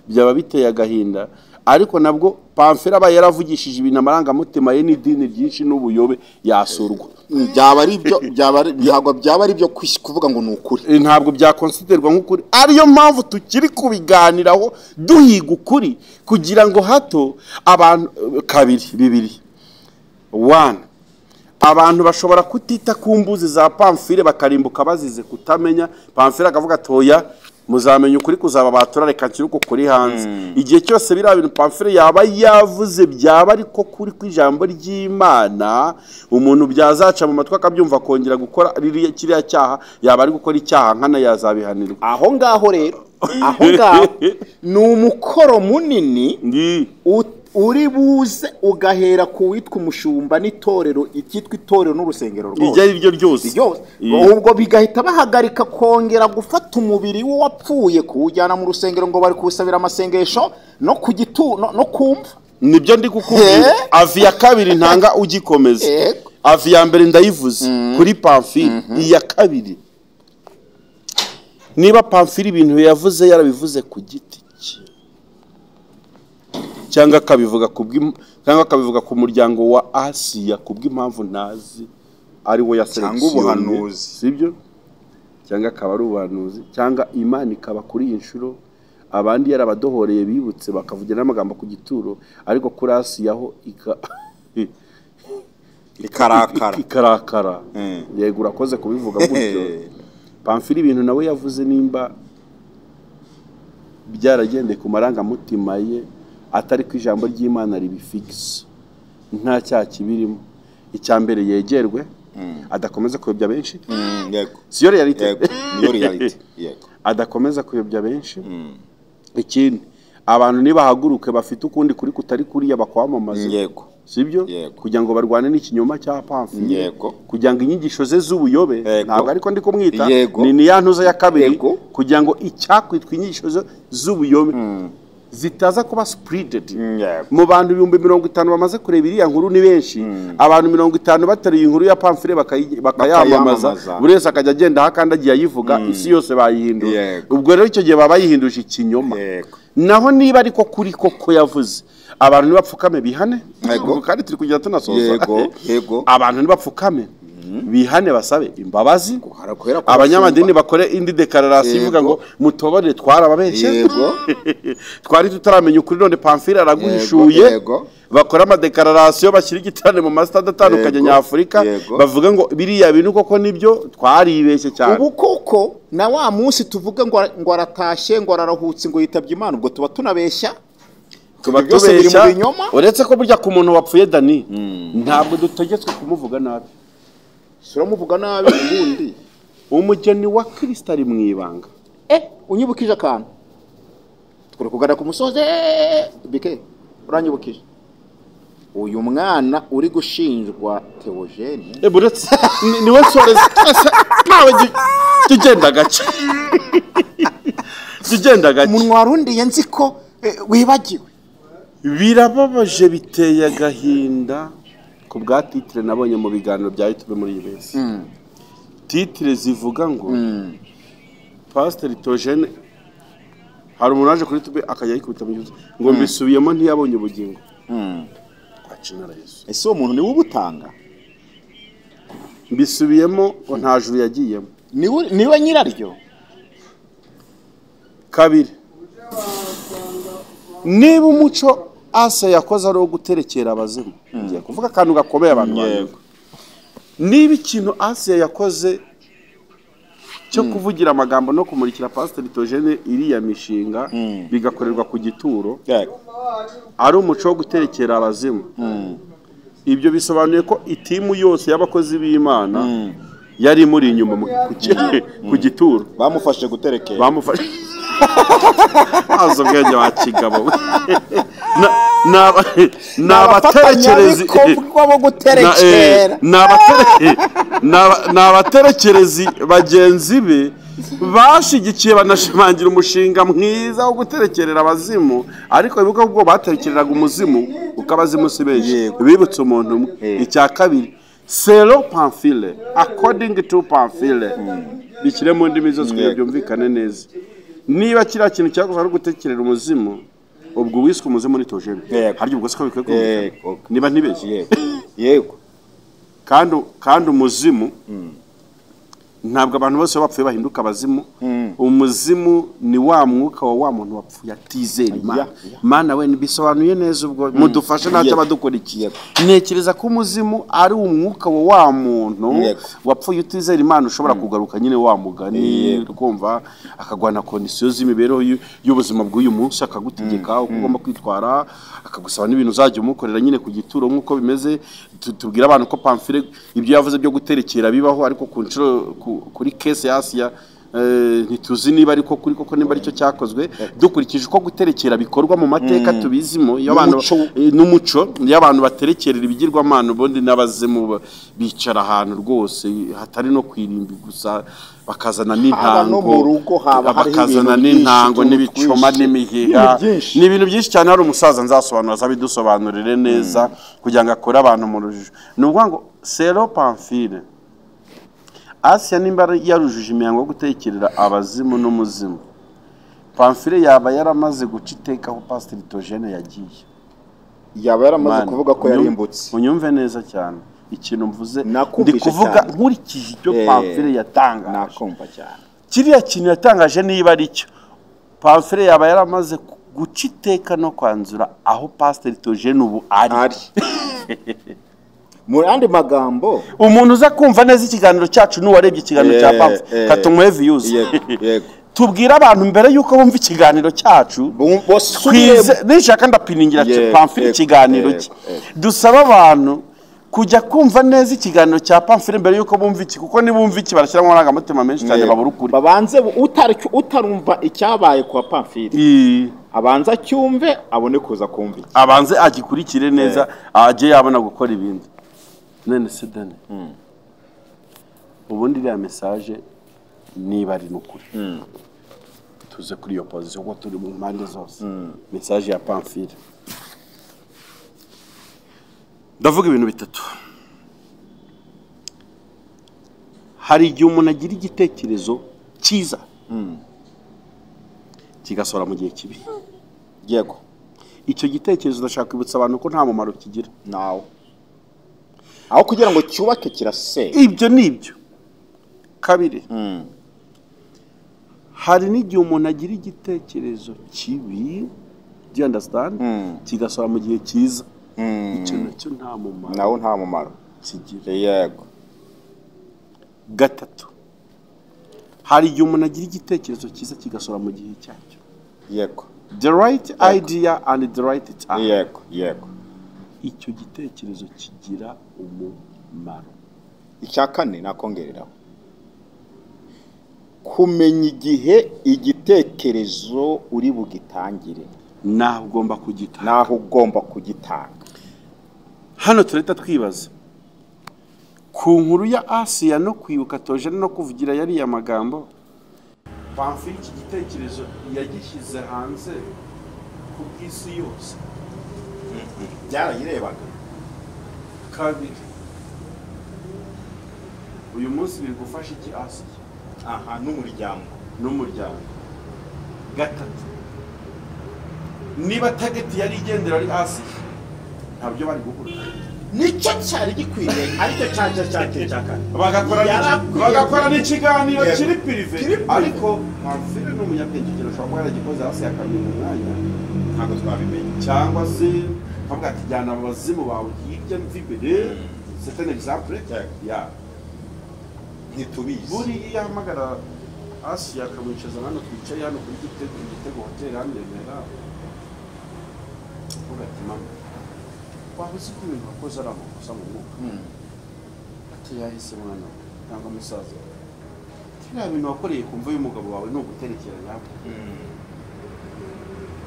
Byaba biteye agahinda. Ariko nabwo Pamphile aba yaravugishije ibintu amarangamutima ye n'idini ryinshi n'ubuyobe, yasurwa. Byaba ari ibyo, ntabwo byaba ari ibyo kuvuga ngo ni ukuri. Ntabwo byakonsiderwa nk'ukuri, ariyo mpamvu tukiri kubiganiraho duhiga ukuri kugira ngo hato abantu kabiri bibiri one, abantu bashobora kutita ku mbuzi za Pamphile bakarimbuka bazize kutamenya. Pamphile akavuga ati: "Oya, muzamenya ukuri kuzaba batura, reka nshyire uko kuri hanze." Igihe cyose biriya bintu Pamphile yaba yavuze byaba ariko kuri kw'ijambo ry'Imana, umuntu byazaca mu matwi akabyumva akongera gukora kiriya cyaha, yaba ari gukora icyaha nkana, yazabihanirwa. Aho ngaho rero, aho ngaho ni umukoro munini uri buze ugahera ku witwa umushumba n'itorero, icyitwa itorero n'urusengero Iryo rwose. ari ryo ryose. Ryose. Ubwo bigahita bahagarika kongera gufata umubiri w'uwapfuye kuwujyana mu rusengero ngo bari kuwusabira amasengesho no ku gitu no kumva. Nibyo ndi kukubwira. Avis ya kabiri ntanga ugikomeza. Avis ya mbere ndayivuze kuri Pamphile. Iya kabiri, niba Pamphile ibintu yavuze yarabivuze ku giti cye cyangwa akabivuga ku cyangwa akabivuga ku muryango wa Asiya ku bw'impamvu ntazi, ari wo ya Cyangwa sélectionné, ubuhanuzi. Sibyo? Cyangwa akaba ari ubuhanuzi, cyangwa Imana ikaba kuri iyi nshuro abandi yarabadohoreye bibutse bakavugira n'amagambo ku gituro, ariko kuri Asiya ho Ikarakara. Ikarakara. Yego, urakoze kubivuga gutyo. Pamphile ibintu nawe yavuze, nimba byaragendeye ku marangamutima ye atari ko ijambo ry'Imana ribifikisa, nta cyaha kibirimo, icya mbere yegerwe adakomeza kuyobya benshi. Siyo réalité? Yego, niyo reality, yego. Adakomeza kuyobya benshi. Ikindi, abantu nibahaguruke bafite ukundi kuri kutari kuriya bakwamamaza. Sibyo? Yego. Kugira ngo barwane n'ikinyoma cya Pamphile, kugira ngo inyigisho ze z'ubuyobe, ntabwo ariko ndi kumwita, ni ya ntuza ya kabiri, kugira ngo icyakwitwa inyigisho ze z'ubuyobe zitaza kuba spreaded mu bantu 50,000 bamaze kureba iriya nkuru. Ni benshi, abantu 50 bateruye inkuru ya Pamphile bakayamamaza, Bakayamamaza. buri wese akajya agenda aho akandagiye ayivuga, isi yose bayihindura. Ubwo rero icyo gihe baba bayihinduje ikinyoma. Naho niba ariko kuri koko yavuze, abantu ntibapfukame bihane. Ubwo kandi turi kugenda tunasoza. Yego yego Abantu ntibapfukame bihane, basabe imbabazi. Guhera ku Abanyamadini bashumba. bakore indi déclaration ivuga ngo mutobarire, twarababeshye, twari tutaramenya ukuri, none Pamphile araguhishuye. Bakora ama déclaration, bashyira igiterane mu masitade atandukanye nyafurika, bavuga ngo biriya bintu koko nibyo, twaribeshye cyane. Ubu koko na wa munsi tuvuge ngo aratashye, ngo araruhutse, ngo yitabye Imana, ubwo tuba tunabeshya. Tuba Ibyo byose biri mu tubeshya. binyoma. Uretse ko burya ku muntu wapfuye, Dani, ntabwo dutegetswe kumuvuga nabi. Turamuvuga nabi ubundi. Umugeni wa Kirisita ari mu ibanga. Unyibukije akantu, turi kugana ku musozi. Bike uranyibukije uyu mwana uri gushinjwa, Theogene. Buretse niwe nsoreza twese nawe, jya ugenda gake, jya ugenda gake. Umunwa warundiye, nzi ko wibagiwe. Birababaje, biteye agahinda ku bwa titre nabonye mu biganiro bya YouTube muri iyi minsi, titre zivuga ngo Pasiteri Theogene, hari umuntu waje kuri YouTube akajya yikubita mu gihugu ngo mbisubiyemo, ntiyabonye ubugingo. Kwa jina la Yesu. Ese uwo muntu niwe ubutanga? Mbisubiyemo ngo nta juru yagiyemo, niwe nyiraryo. Kabiri, niba umuco Asa yakoze ari uwo guterekera abazimu, ngiye kuvuga akantu gakomeye abantu banyumva. Niba ikintu Asiya yakoze cyo kuvugira amagambo no kumurikira Pasiteri Theogene iriya mishinga bigakorerwa ku gituro, ari umuco wo guterekera abazimu, ibyo bisobanuye ko itimu yose y'abakozi b'Imana yari imuri inyuma ku gituro, bamufashe guterekera, bamufashe azo ubwenge wa kigabo. Ni abaterekerezi bo guterekera, ni abaterekerezi bagenzi be bashigikiye banashimangira umushinga mwiza wo guterekerera abazimu. Ariko bibuka ko baterekereraga umuzimu uko abazimu si benshi, bibutse umuntu umwe. Icya kabiri, selo Pamphile, according to Pamphile, bikire mu ndimi zose kugira byumvikane neza. Niba kiriya kintu cyakozwe ari ugutekerera umuzimu, ubwo wiswe umuzimu ni Theogene. Harya ubwo siko bikwiye kumvikana, niba ntibeshye. Yego. Kandi umuzimu ntabwo abantu bose bapfuye bahinduka abazimu. Umuzimu ni wa mwuka wa wa muntu wapfuye atizera Imana. Mana we, bisobanuye neza, ubwo mudufashe ntacyo abadukurikiye. Ntekereza ko umuzimu ari umwuka wa wa muntu wapfuye utizera Imana, ushobora kugaruka nyine wa mugani, kumva akagwana kondisiyo z'imibereho y'ubuzima bw'uyu munsi, akagutegeka uko ugomba kwitwara, akagusaba n'ibintu uzajya umukorera nyine ku gituro nk'uko bimeze. Tubwira abantu ko Pamphile ibyo yavuze byo guterekera bibaho, ariko ku nshuro kuri case ya Asiya ntituzi niba ariko kuri koko nimba aricyo cyakozwe. Dukurikije uko guterekera bikorwa mu mateka tubizimo, iyo abantu n'umuco, iyo abantu baterekerera ibigirwamana, ubundi n'abazimu bicara ahantu rwose hatari no kwirimbi gusa, bakazana n'intango, bakazana n'intango n'ibicuma n'imihiha, ni ibintu byinshi cyane. Hari umusaza nzasobanura azabidusobanurire neza kugira ngo akore abantu mu rujijo. Ni ukuvuga ngo selo Pamphile, Asiya nimba yarujuje imihango yo gutekerera abazimu n'umuzimu, Pamphile yaba yaramaze guca iteka aho Pasiteri Theogene yagiye, yaba yaramaze kuvuga ko yarimbutse. Unyumve neza cyane ikintu mvuze, ndi kuvuga nkurikije ibyo Pamphile yatangaje. Nakumva cyane kiriya kintu yatangaje, niba ari cyo, Pamphile yaba yaramaze guca iteka no kwanzura aho Pasiteri Theogene ubu ari. Mu yandi magambo, umuntu uza kumva neza ikiganiro cyacu n'uwarebye ikiganiro cya Pamphile, katumuhe views. Tubwira abantu mbere yuko bumva ikiganiro cyacu, nishaka ndapiningira Pamphile ikiganiro cye. Dusaba abantu kujya kumva neza ikiganiro cya Pamphile mbere yuko bumva iki, kuko nibumva iki barashyiramo amarangamutima menshi cyane, babura ukuri. Babanze utarumva icyabaye kwa Pamphile, abanza cyumve abone kuza kumva iki, abanze agikurikire neza, ajye yabona gukora ibindi. None se Dani, ubundi iriya message niba ari n'ukuri, tuze kuri iyo position kuko turi mu mpande zose. Message ya Pamphile, ndavuga ibintu bitatu. Hari igihe umuntu agira igitekerezo cyiza kigasohora mu gihe kibi. Yego. Icyo gitekerezo ndashaka kwibutsa abantu ko nta mumaro kigira. Nawo aho kugira ngo cyubake kirasenya. Ibyo nibyo. Kabiri, hari n'igihe umuntu agira igitekerezo kibi, do you understand, kigasohora mu gihe cyiza. Icyo nacyo nta mumaro. Nawo nta mumaro kigira. Yego. Gatatu, hari igihe umuntu agira igitekerezo cyiza kigasohora mu gihe cyacyo. Yego. The right idea and the right time. Yego, yego. Icyo gitekerezo kigira umumaro. Icya kane nakongereraho, kumenya igihe igitekerezo uri bugitangire, naho ugomba kugitanga, naho ugomba kugitanga. Hano tureta twibaza ku nkuru ya Asiya no kwibuka Theogene no kuvugira yariya magambo. Pamphile iki gitekerezo yagishyize hanze ku bw'isi yose, byarayirebaga. Kabiri, uyu munsi biri gufasha iki Asiya? Aha, n'umuryango, n'umuryango. Gatatu, niba target yari igendera ari Asiya, Ntabyo bari gukora. Nicyo cyari gikwiriye aricyo cyaje cyakane. Bagakora n'ikiganiro kiri privé. Ariko Pamphile ni umunyabwenge ashobora kuba yaragikoze hasi yakamenya umwanya. Ntabwo twabimenye. Cyangwa se nkavuga ati jyana abazimu bawe hirya mvibere. C'est un exemple. Ya. Ntitubizi. Buriya iyo ahamagara Asiya akamwicaza hano twicaye hano kuri Gitego Hotel hano i Remera. Avuga ati mama waba uzi ko ibintu wakoze ari amakosa mu mwuka. Ati yahise mwana we cyangwa musaza we. Biriya bintu wakoreye ku mva y'umugabo wawe ni uguterekera nawe.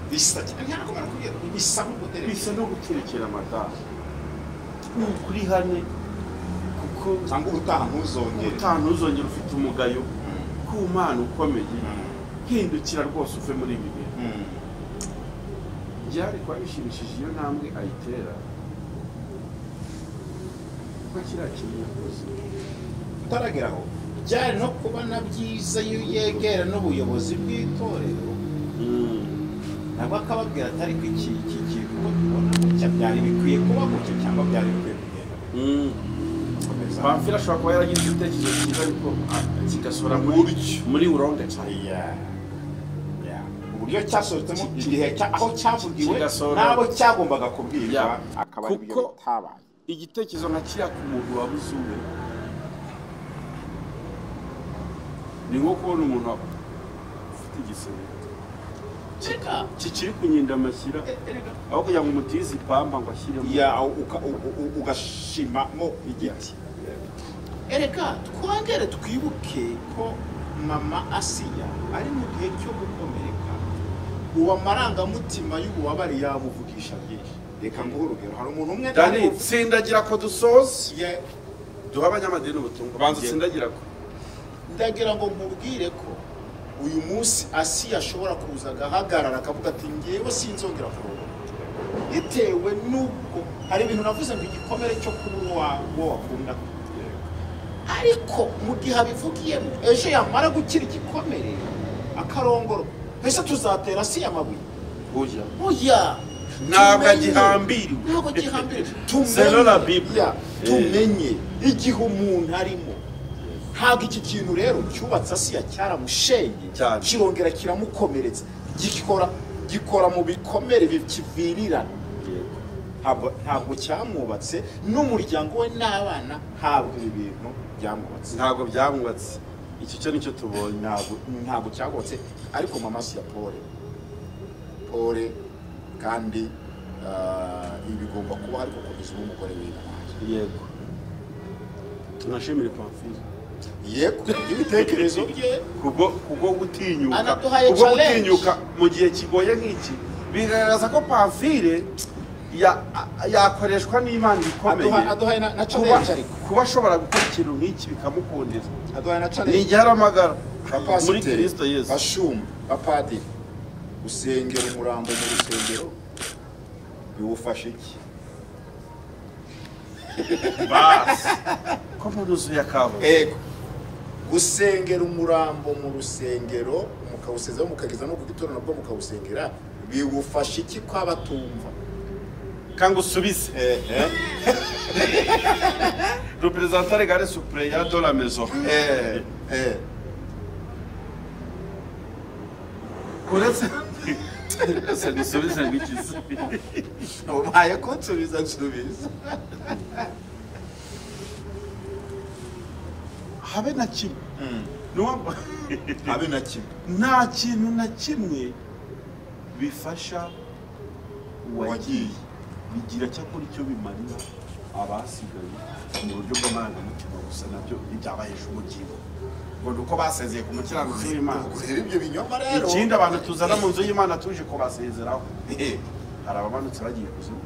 Bisa cyane ntabwo barakubwira bisa no guterekera. Bisa no guterekera madamu. Ni ukuri hane kuko cyangwa ubutaha ntuzongere. Ubutaha ntuzongere ufite umugayo. Ku Mana ukomeye. Hindukira rwose uve muri ibi bintu. Byari kuba bishimishije iyo ntambwe ayitera. Kuko kiriya kintu yakoze. Utarageraho byari no kuba na byiza iyo yegera n'ubuyobozi bw'itorero. Nabwo akababwira atari ko iki kuko tubona gutya byari bikwiye kuba gutya cyangwa byari bikwiye kugenda. Pamphile ashobora kuba yaragize igitekerezo cyiza ariko kigasohora muri uronde cyane. Uburyo cyasohotsemo igihe aho cyavugiwe n'abo cyagombaga kubwirwa akaba ari byo bitabaye. Igitekerezo nka kiriya ku muntu wabuze uwe ni nko kubona umuntu ufite igisebe kikiri kunyinda amashyira aho kugira ngo umutize ipamba ngo ashyiremo ugashimamo igiti. Erega twongere twibuke ko mama Asiya ari mu gihe cyo gukomereka, uwo amarangamutima y'ububabare yamuvugisha byinshi. Reka nguhe urugero, hari umuntu umwe Dani tsindagira ko dusoze duha abanyamadini ubutumwa. Banza tsindagira ko ndagira ngo nkubwire ko uyu munsi Asiya ashobora kuza agahagarara akavuga ati ngewe sinzongera kurongora, bitewe n'uko hari ibintu navuze ngo igikomere cyo kuba uwo wakunda. Ariko mu gihe abivugiyemo ejo yamara gukira igikomere akarongora, ese tuzatera Asiya amabuye? Oya, ntabwo agihambiriwe. Ntabwo agihambiriwe. Tumenye igihe umuntu arimo. Ntabwo iki kintu rero cyubatse Asiya cyaramushenye, kirongera kiramukomeretsa, gikora mu bikomere bikivirirana. Ntabwo cyamwubatse n'umuryango we n'abana, ntabwo ibi bintu byamwubatse. Ntabwo byamwubatse. Iki cyo nicyo tubonye. Ntabwo cyagotse. Ariko mama Asiya pole kandi ibi bigomba kuba ariko kugeza ubu umugore w'intwari. Yego. Tunashimire Pamphile. Yego, ibitekerezo bye kubwo gutinyuka, kubwo gutinyuka mu gihe kigoye nk'iki bigaragaza ko Pamphile yakoreshwa n'Imana ikomeye. Aduhaye na challenge ariko kuba ashobora gukora ikintu nk'iki bikamukundira. Aduhaye na challenge. Ni igiharamagara muri Kristo Yesu. Bashumba, bapadiri, usengera umurambo mu rusengero biwufasha iki? Basi ko muruzuye akabo. Ego. Gusengera umurambo mu rusengero mukawusezeraho mukageza no ku gituro nabwo mukawusengera biwufasha iki ko abatumva? Kanga usubize. Représentant légal suppléant de la maison. Uretse gusubize ngiki? Ubaye kunsubiza nsubiza. Habe na kimwe. Habe na kimwe. Nta kintu na kimwe bifasha uwagiye. Bigira cyakora icyo bimarira abasigaye mu buryo bw'amarangamutima gusa nabyo ntibyabaheje ubugingo. Ngo ni uko basezeye ku mukiranutsi w'Imana. Rero ibyo binyoma rero. Ikindi abantu tuzana mu nzu y'Imana tuje kubasezeraho. Hari abamanutse bagiye kuzimu.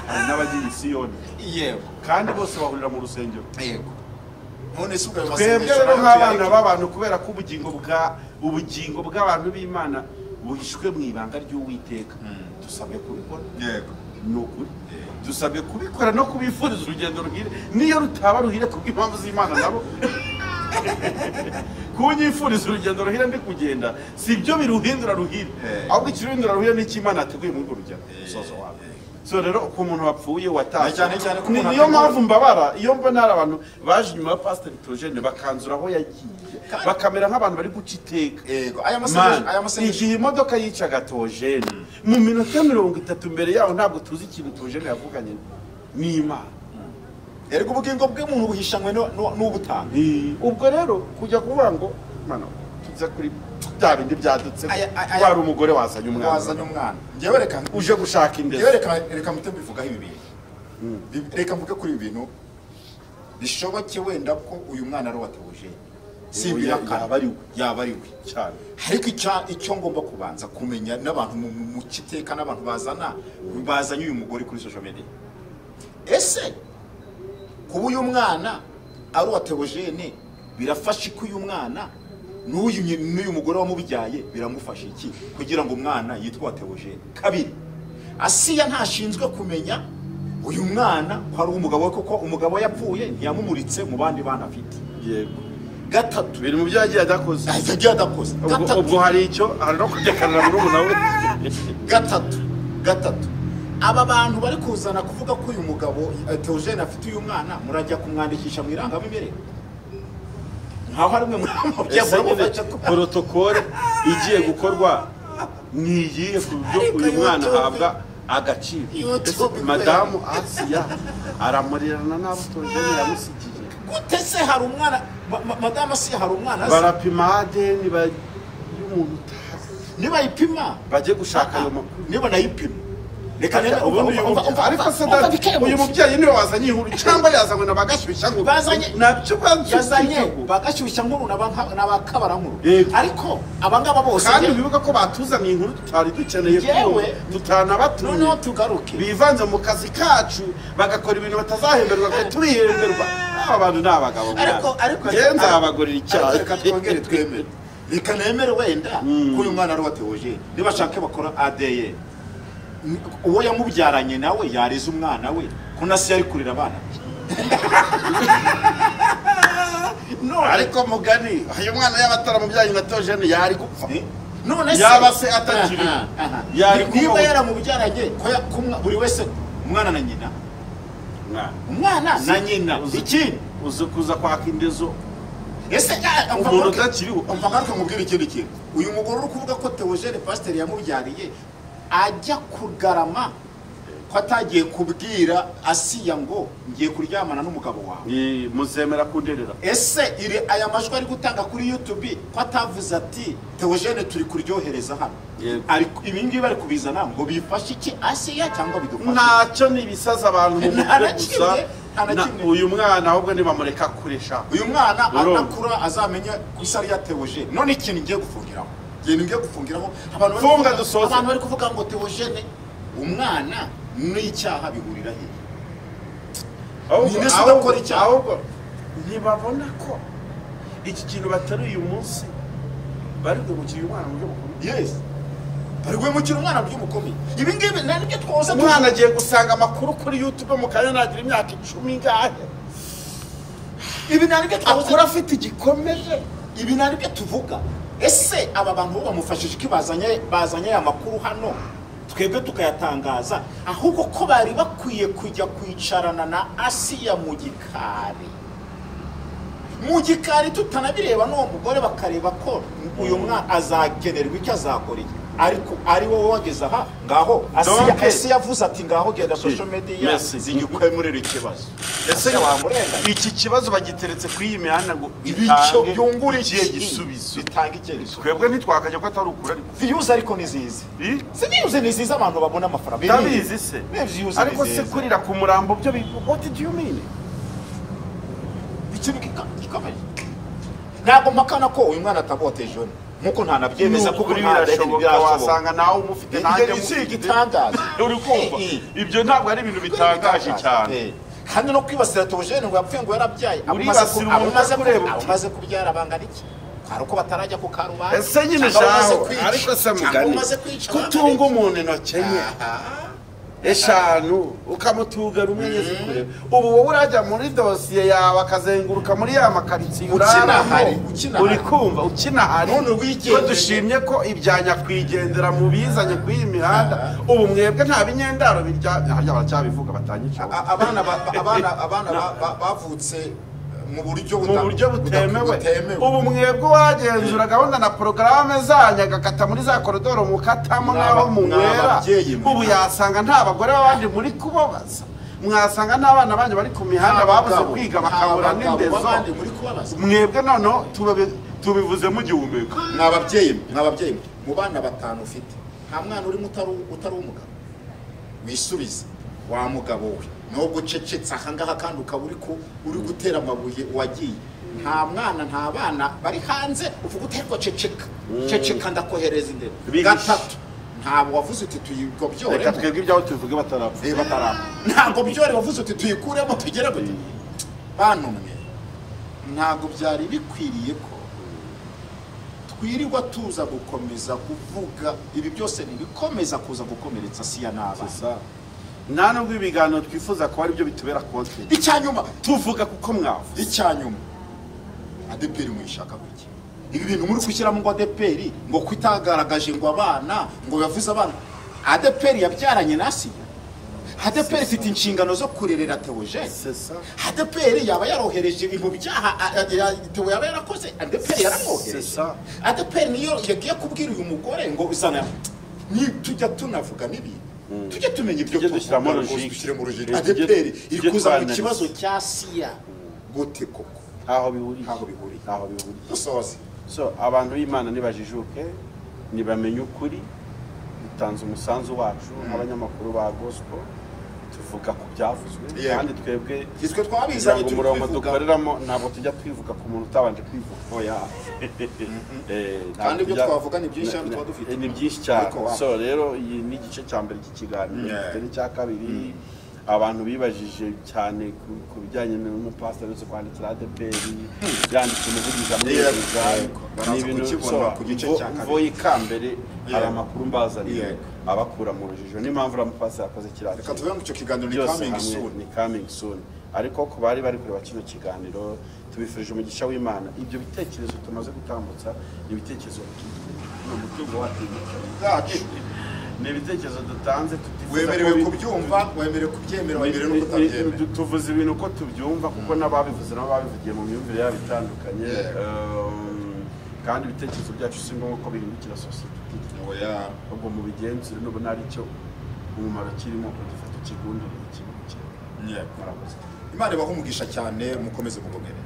Hari n'abagiye i Siyoni. Yego. Kandi bose bahurira mu rusengero. Yego. None se ubwo twebwe rero nk'abana b'abantu kubera ko ubugingo bw'abantu b'Imana buhishwe mu ibanga ry'Uwiteka. Dusabwe kubikora. Yego. Ni ukuri. Dusabwe kubikora no kubifuriza urugendo ruhire niyo rutaba ruhire kubw'impamvu z'Imana nabo. Kunyifuriza urugendo ruhire ndi kugenda si ibyo biruhindura ruhire, ahubwo ikiruhindura ruhire ni icyo Imana yateguye muri urwo rugendo. Musozo wawe. So rero ku muntu wapfuye watashye Cyane cyane ko umuntu niyo ategura. mpamvu mbabara iyo mbona hari abantu baje inyuma ya Pasiteri Theogene bakanzura aho yagiye, bakamera nk'abantu bari guca iteka. Yego, aya masengesho, Man, aya masengesho. igihe imodoka yicaga Theogene mu minota 30 mbere yaho, ntabwo tuzi ikintu Theogene yavuganye n'Imana. Erega ubugingo bw'umuntu buhishanywe n'ubutanga. Ubwo rero kujya kuvuga ngo mano tuza kuri bya bindi byadutse, Aya wari umugore wazanye umwana, wazanye umwana. Njyewe reka uje gushaka njyewe indezo. Reka mpite mbivugaho ibi bintu. Reka mvuge kuri ibi bintu bishoboke wenda ko uyu mwana ari uwa Theogene. Simbihakana. Yaba ari we. Yaba ari we. Cyane. Ariko icyo ngomba kubanza kumenya n'abantu mu kiteka n'abantu bazanye uyu mugore kuri social media, ese kuba uyu mwana ari uwa Theogene birafasha ko uyu mwana n'uyu mugore wamubyaye biramufasha iki kugira ngo umwana yitwe uwa Theogene? Kabiri, Asiya ntashinzwe kumenya uyu mwana ko ari uw'umugabo we, kuko umugabo we yapfuye ntiyamumuritse mu bandi bana afite. Yego. Gatatu, biri mu byo yagiye adakoze. Yagiye adakoze. Ubwo Gatatu, ubwo hari icyo hari no kudekarira murumuna we. Gatatu, aba bantu bari kuzana kuvuga ko uyu mugabo Theogene afite uyu mwana, murajya kumwandikisha mu irangamimerere nkaho ari mwe mubyeyi Ese nyine muramufasha protokole igiye gukorwa ni iyihe ku buryo Ariko uyu mwana YouTube- ahabwa agaciro? YouTube Ese madamu Asiya aramurirana n'abo Theogene yamusigiye? Gute se hari umwana madamu Asiya hari umwana azi? Barapima ADN y'umuntu utazi. Nibayipima bajye gushaka ayo makuru. Niba nayipima, reka Ubundi uyu mubyeyi, ariko se dadi, uyu mubyeyi niwe wazanye inkuru cyangwa yazanywe na bagashyushya nkuru? Bazanye Nabyo banze yazanye kwiteguye. Bagashyushya nkuru n'abakabara nkuru. Yego. Ariko abangaba bose Kandi wibuka ko batuzaniye inkuru tutari dukeneye Yewe. kumva, tutanabatumiye. Noneho tugaruke. Bivanze mu kazi kacu, bagakora ibintu batazahemberwa, twe turihemberwa. Aba bantu ni abagabo mwana. Ariko Njyewe nzabagurira icyayi. Ariko reka twongere twemere, reka nemere wenda ko uyu mwana ari uwa Theogene, nibashake bakora ADN. Uwo yamubyaranye nawe yareze umwana we, ko na se yari kurera abana none. Ariko mugani uyu mwana yaba ataramubyaye na Theogene yari gupfa. None se Yaba se atakiri Aha. Yari Niba kubaho. yaramubyaranye ko buri wese umwana na nyina, Mwana. umwana na nyina. Ikindi, Uzi kuza kwaka indezo ese umuntu utakiriho? Umva ngaruka nkubwire ikindi kintu. Uyu mugore uri kuvuga ko Theogene pasiteri yamubyariye, ajya kugarama ko atagiye kubwira Asiya ngo ngiye kuryamana n'umugabo wawe? Muzemera kunderera? Ese iri aya majwi ari gutanga kuri YouTube ko atavuze ati Theogene turi kuryohereza hano? Yego. Ariko ibi ngibi bari kubizana ngo bifashe iki Asiya cyangwa bidufashe? Ntacyo, ni ibisaza abantu mu Nta mutwe na gusa. kimwe, nta na kimwe. Uyu mwana ahubwo nibamureka kuresha. Uyu mwana Urumva. anakura azamenya ku isari ya Theogene. None ikintu ngiye gufungiraho, ikintu ngiye gufungiraho abantu bari Funga kuvuga- dusoze. Abantu bari kuvuga ngo Theogene umwana n'icyaha bihurira hehe? Ahubwo Ni nde se ahubwo udakora icyaha? Ahubwo ntibabona ko iki kintu batari uyu munsi bari guhemukira uyu mwana mu buryo bukomeye. Yes, bari guhemukira umwana mu buryo bukomeye. Ibi ngibi nabyo twose Umwana agiye gusanga amakuru kuri YouTube mu kanya nagira imyaka 10 ingahe. Ibi nabyo twose Akura afite igikomere. Ibi nabyo tuvuga. Ese aba bantu bo bamufashije iki? Bazanye aya makuru hano twebwe tukayatangaza, ahubwo ko bari bakwiye kujya kwicarana na Asiya mu gikari, mu gikari tutanabireba n'uwo mugore, bakareba ko uyu mwana azagenerwa icyo azakora iki. Ariko ari wowe wageze aha ngaho, Asiya, ese yavuze ati ngaho genda social media Merci. zigikemurira ikibazo. Ese wamurenganya? Iki kibazo bagiteretse kuri iyi mihanda ngo Bityo gitange byungura ikihe iki? gisubizo? Bitanga ikihe gisubizo? Twebwe ntitwakajya ko atari ukuri, ariko Views ariko ni zizi. Si views ni ziza, abantu babona amafaranga. Ndabizi se. Views ni Ariko se ziza. kurira ku murambo byo what do you mean? Ikintu gikomeye, ntabwo mpakana ko uyu mwana ataboteje undi, nkuko ntanabyemeza kuko Ukuri nta birashoboka, birashoboka. wasanga nawe umufite nanjye Ibyo si mufite. igitangaza. Uri kumva? Ibyo ntabwo ari ibintu bitangaje cyane. Kandi no kwibasira Theogene ngo yapfuye ngo yarabyaye. Abo Uribasira abo umuntu utakureba uti. abo umaze kubyara bangana iki? Hari uko batarajya ku karubanda, Ese nyine cyangwa umaze shaho kwica, ariko se cyangwa mugani umaze kwica bangana kutunga iki? umuntu intoki enye. Aha. 5 ukamutugara umwe zikureba. Ubu wowe urajya muri dosiye yawe akazenguruka muri ya makaritsiye uraramo, uri kumva ukinahari. Ko dushimye ko ibya nyakwigendera mu bizanye kuri iyi mihanda, ubu mwebwe nta binyendaro birya harya baracyabivuga batanyica. Abana bavutse mu buryo butemewe. Ubu mwebwe wagenzura gahunda na porogaramu zanyu agakata muri za koridoro mukatamo n'aho munywera, ubu yasanga nta bagore b'abandi muri kubabaza, mwasanga n'abana banyu bari ku mihanda babuze kwiga bakabura n'indezo. Mwebwe noneho tubivuze mugihumeka. Mwababyeyi mu bana 5 ufite nta mwana urimo utari umugabo wisubize wa mugabo we, nubwo ucecetse aha ngaha kandi ukaba uri gutera amabuye wagiye. Nta mwana nta bana bari hanze uvuga uterwa ceceka ceceka ndakohereza indero. 3 ntabwo wavuze uti tuyigo byore, reka twebwe ibyaho tubivuge batarapfa. Ntabwo byore wavuze uti tuyikuremo tugere gute. Banumwe ntabwo byari bikwiriye ko twirirwa tuza gukomeza kuvuga ibi byose, nibikomeza kuza gukomeretsa siya n'abana. Nta nubwo ibiganiro twifuza ko ari byo bitubera konti. Icyanyuma tuvuga kuko mwavuze. Icyanyuma ADEPR muyishaka kuki? Ibi bintu muri gushyiramo ngo ADEPR ngo kwitagaragaje ngo abana ngo yavuze abana. ADEPR yabyaranye na Asiya. ADEPR ifite inshingano zo kurerera Theogene. ADEPR yaba yarohereje mu byaha Theo yaba yarakoze, ADEPR yaramwohereje. ADEPR niyo yagiye kubwira uyu mugore ngo uzana ni tujya tunavuga n'ibintu. Tujye tumenya ibyo dushyiramo logique, ADEPR iri kuza mu kibazo cya Asiya gute koko? Ntaho bihuriye. Dusoze. So abantu b'Imana nibajijuke, nibamenye ukuri, dutanze umusanzu wacu nk'abanyamakuru ba gospel, tuvuga ku byavuzwe kandi twebwe twe twabizanye turi umurongo dukoreramo, ntabwo tujya twivuga ku muntu utabanje kwivuga. Oya. Kandi ibyo twavuga ni byinshi cyane tuba dufite. Ni byinshi cyane. So rero iyi ni igice cya mbere cy'ikiganiro, dufite n'icya kabiri. Abantu bibajije cyane ku bijyanye n'umupasiteri uretse kwandikira ADEPR, yanditse umuvugizi amwivuga, ni ibintu mvoye ikambere hari amakuru mbazaniye abakura mu rujijo. N'impamvu uriya mupasiteri yakoze kiriya Reka tuve mu icyo kiganiro, ni coming soon. Ni coming soon. Ariko ku bari bari kureba kino kiganiro tubifurije umugisha w'Imana. Ibyo bitekerezo tumaze gutambutsa ni ibitekerezo ni umutungo wacu. Ni ibitekerezo dutanze tutifuza wemerewe kubyumva, wemerewe kubyemera, wemerewe no kutabyemera. Tuvuze ibintu uko tubyumva kuko n'ababivuze nabo babivugiye mu myumvire yabo itandukanye. Kandi ibitekerezo byacu si ngombwa ko bihindukira sosiyete. Oya, ubwo mu bigenzure n'ubona ari cyo umumaro kirimo ugifata ukigundira ikibuke. Imana ibahe umugisha cyane, mukomeze mugubwe neza.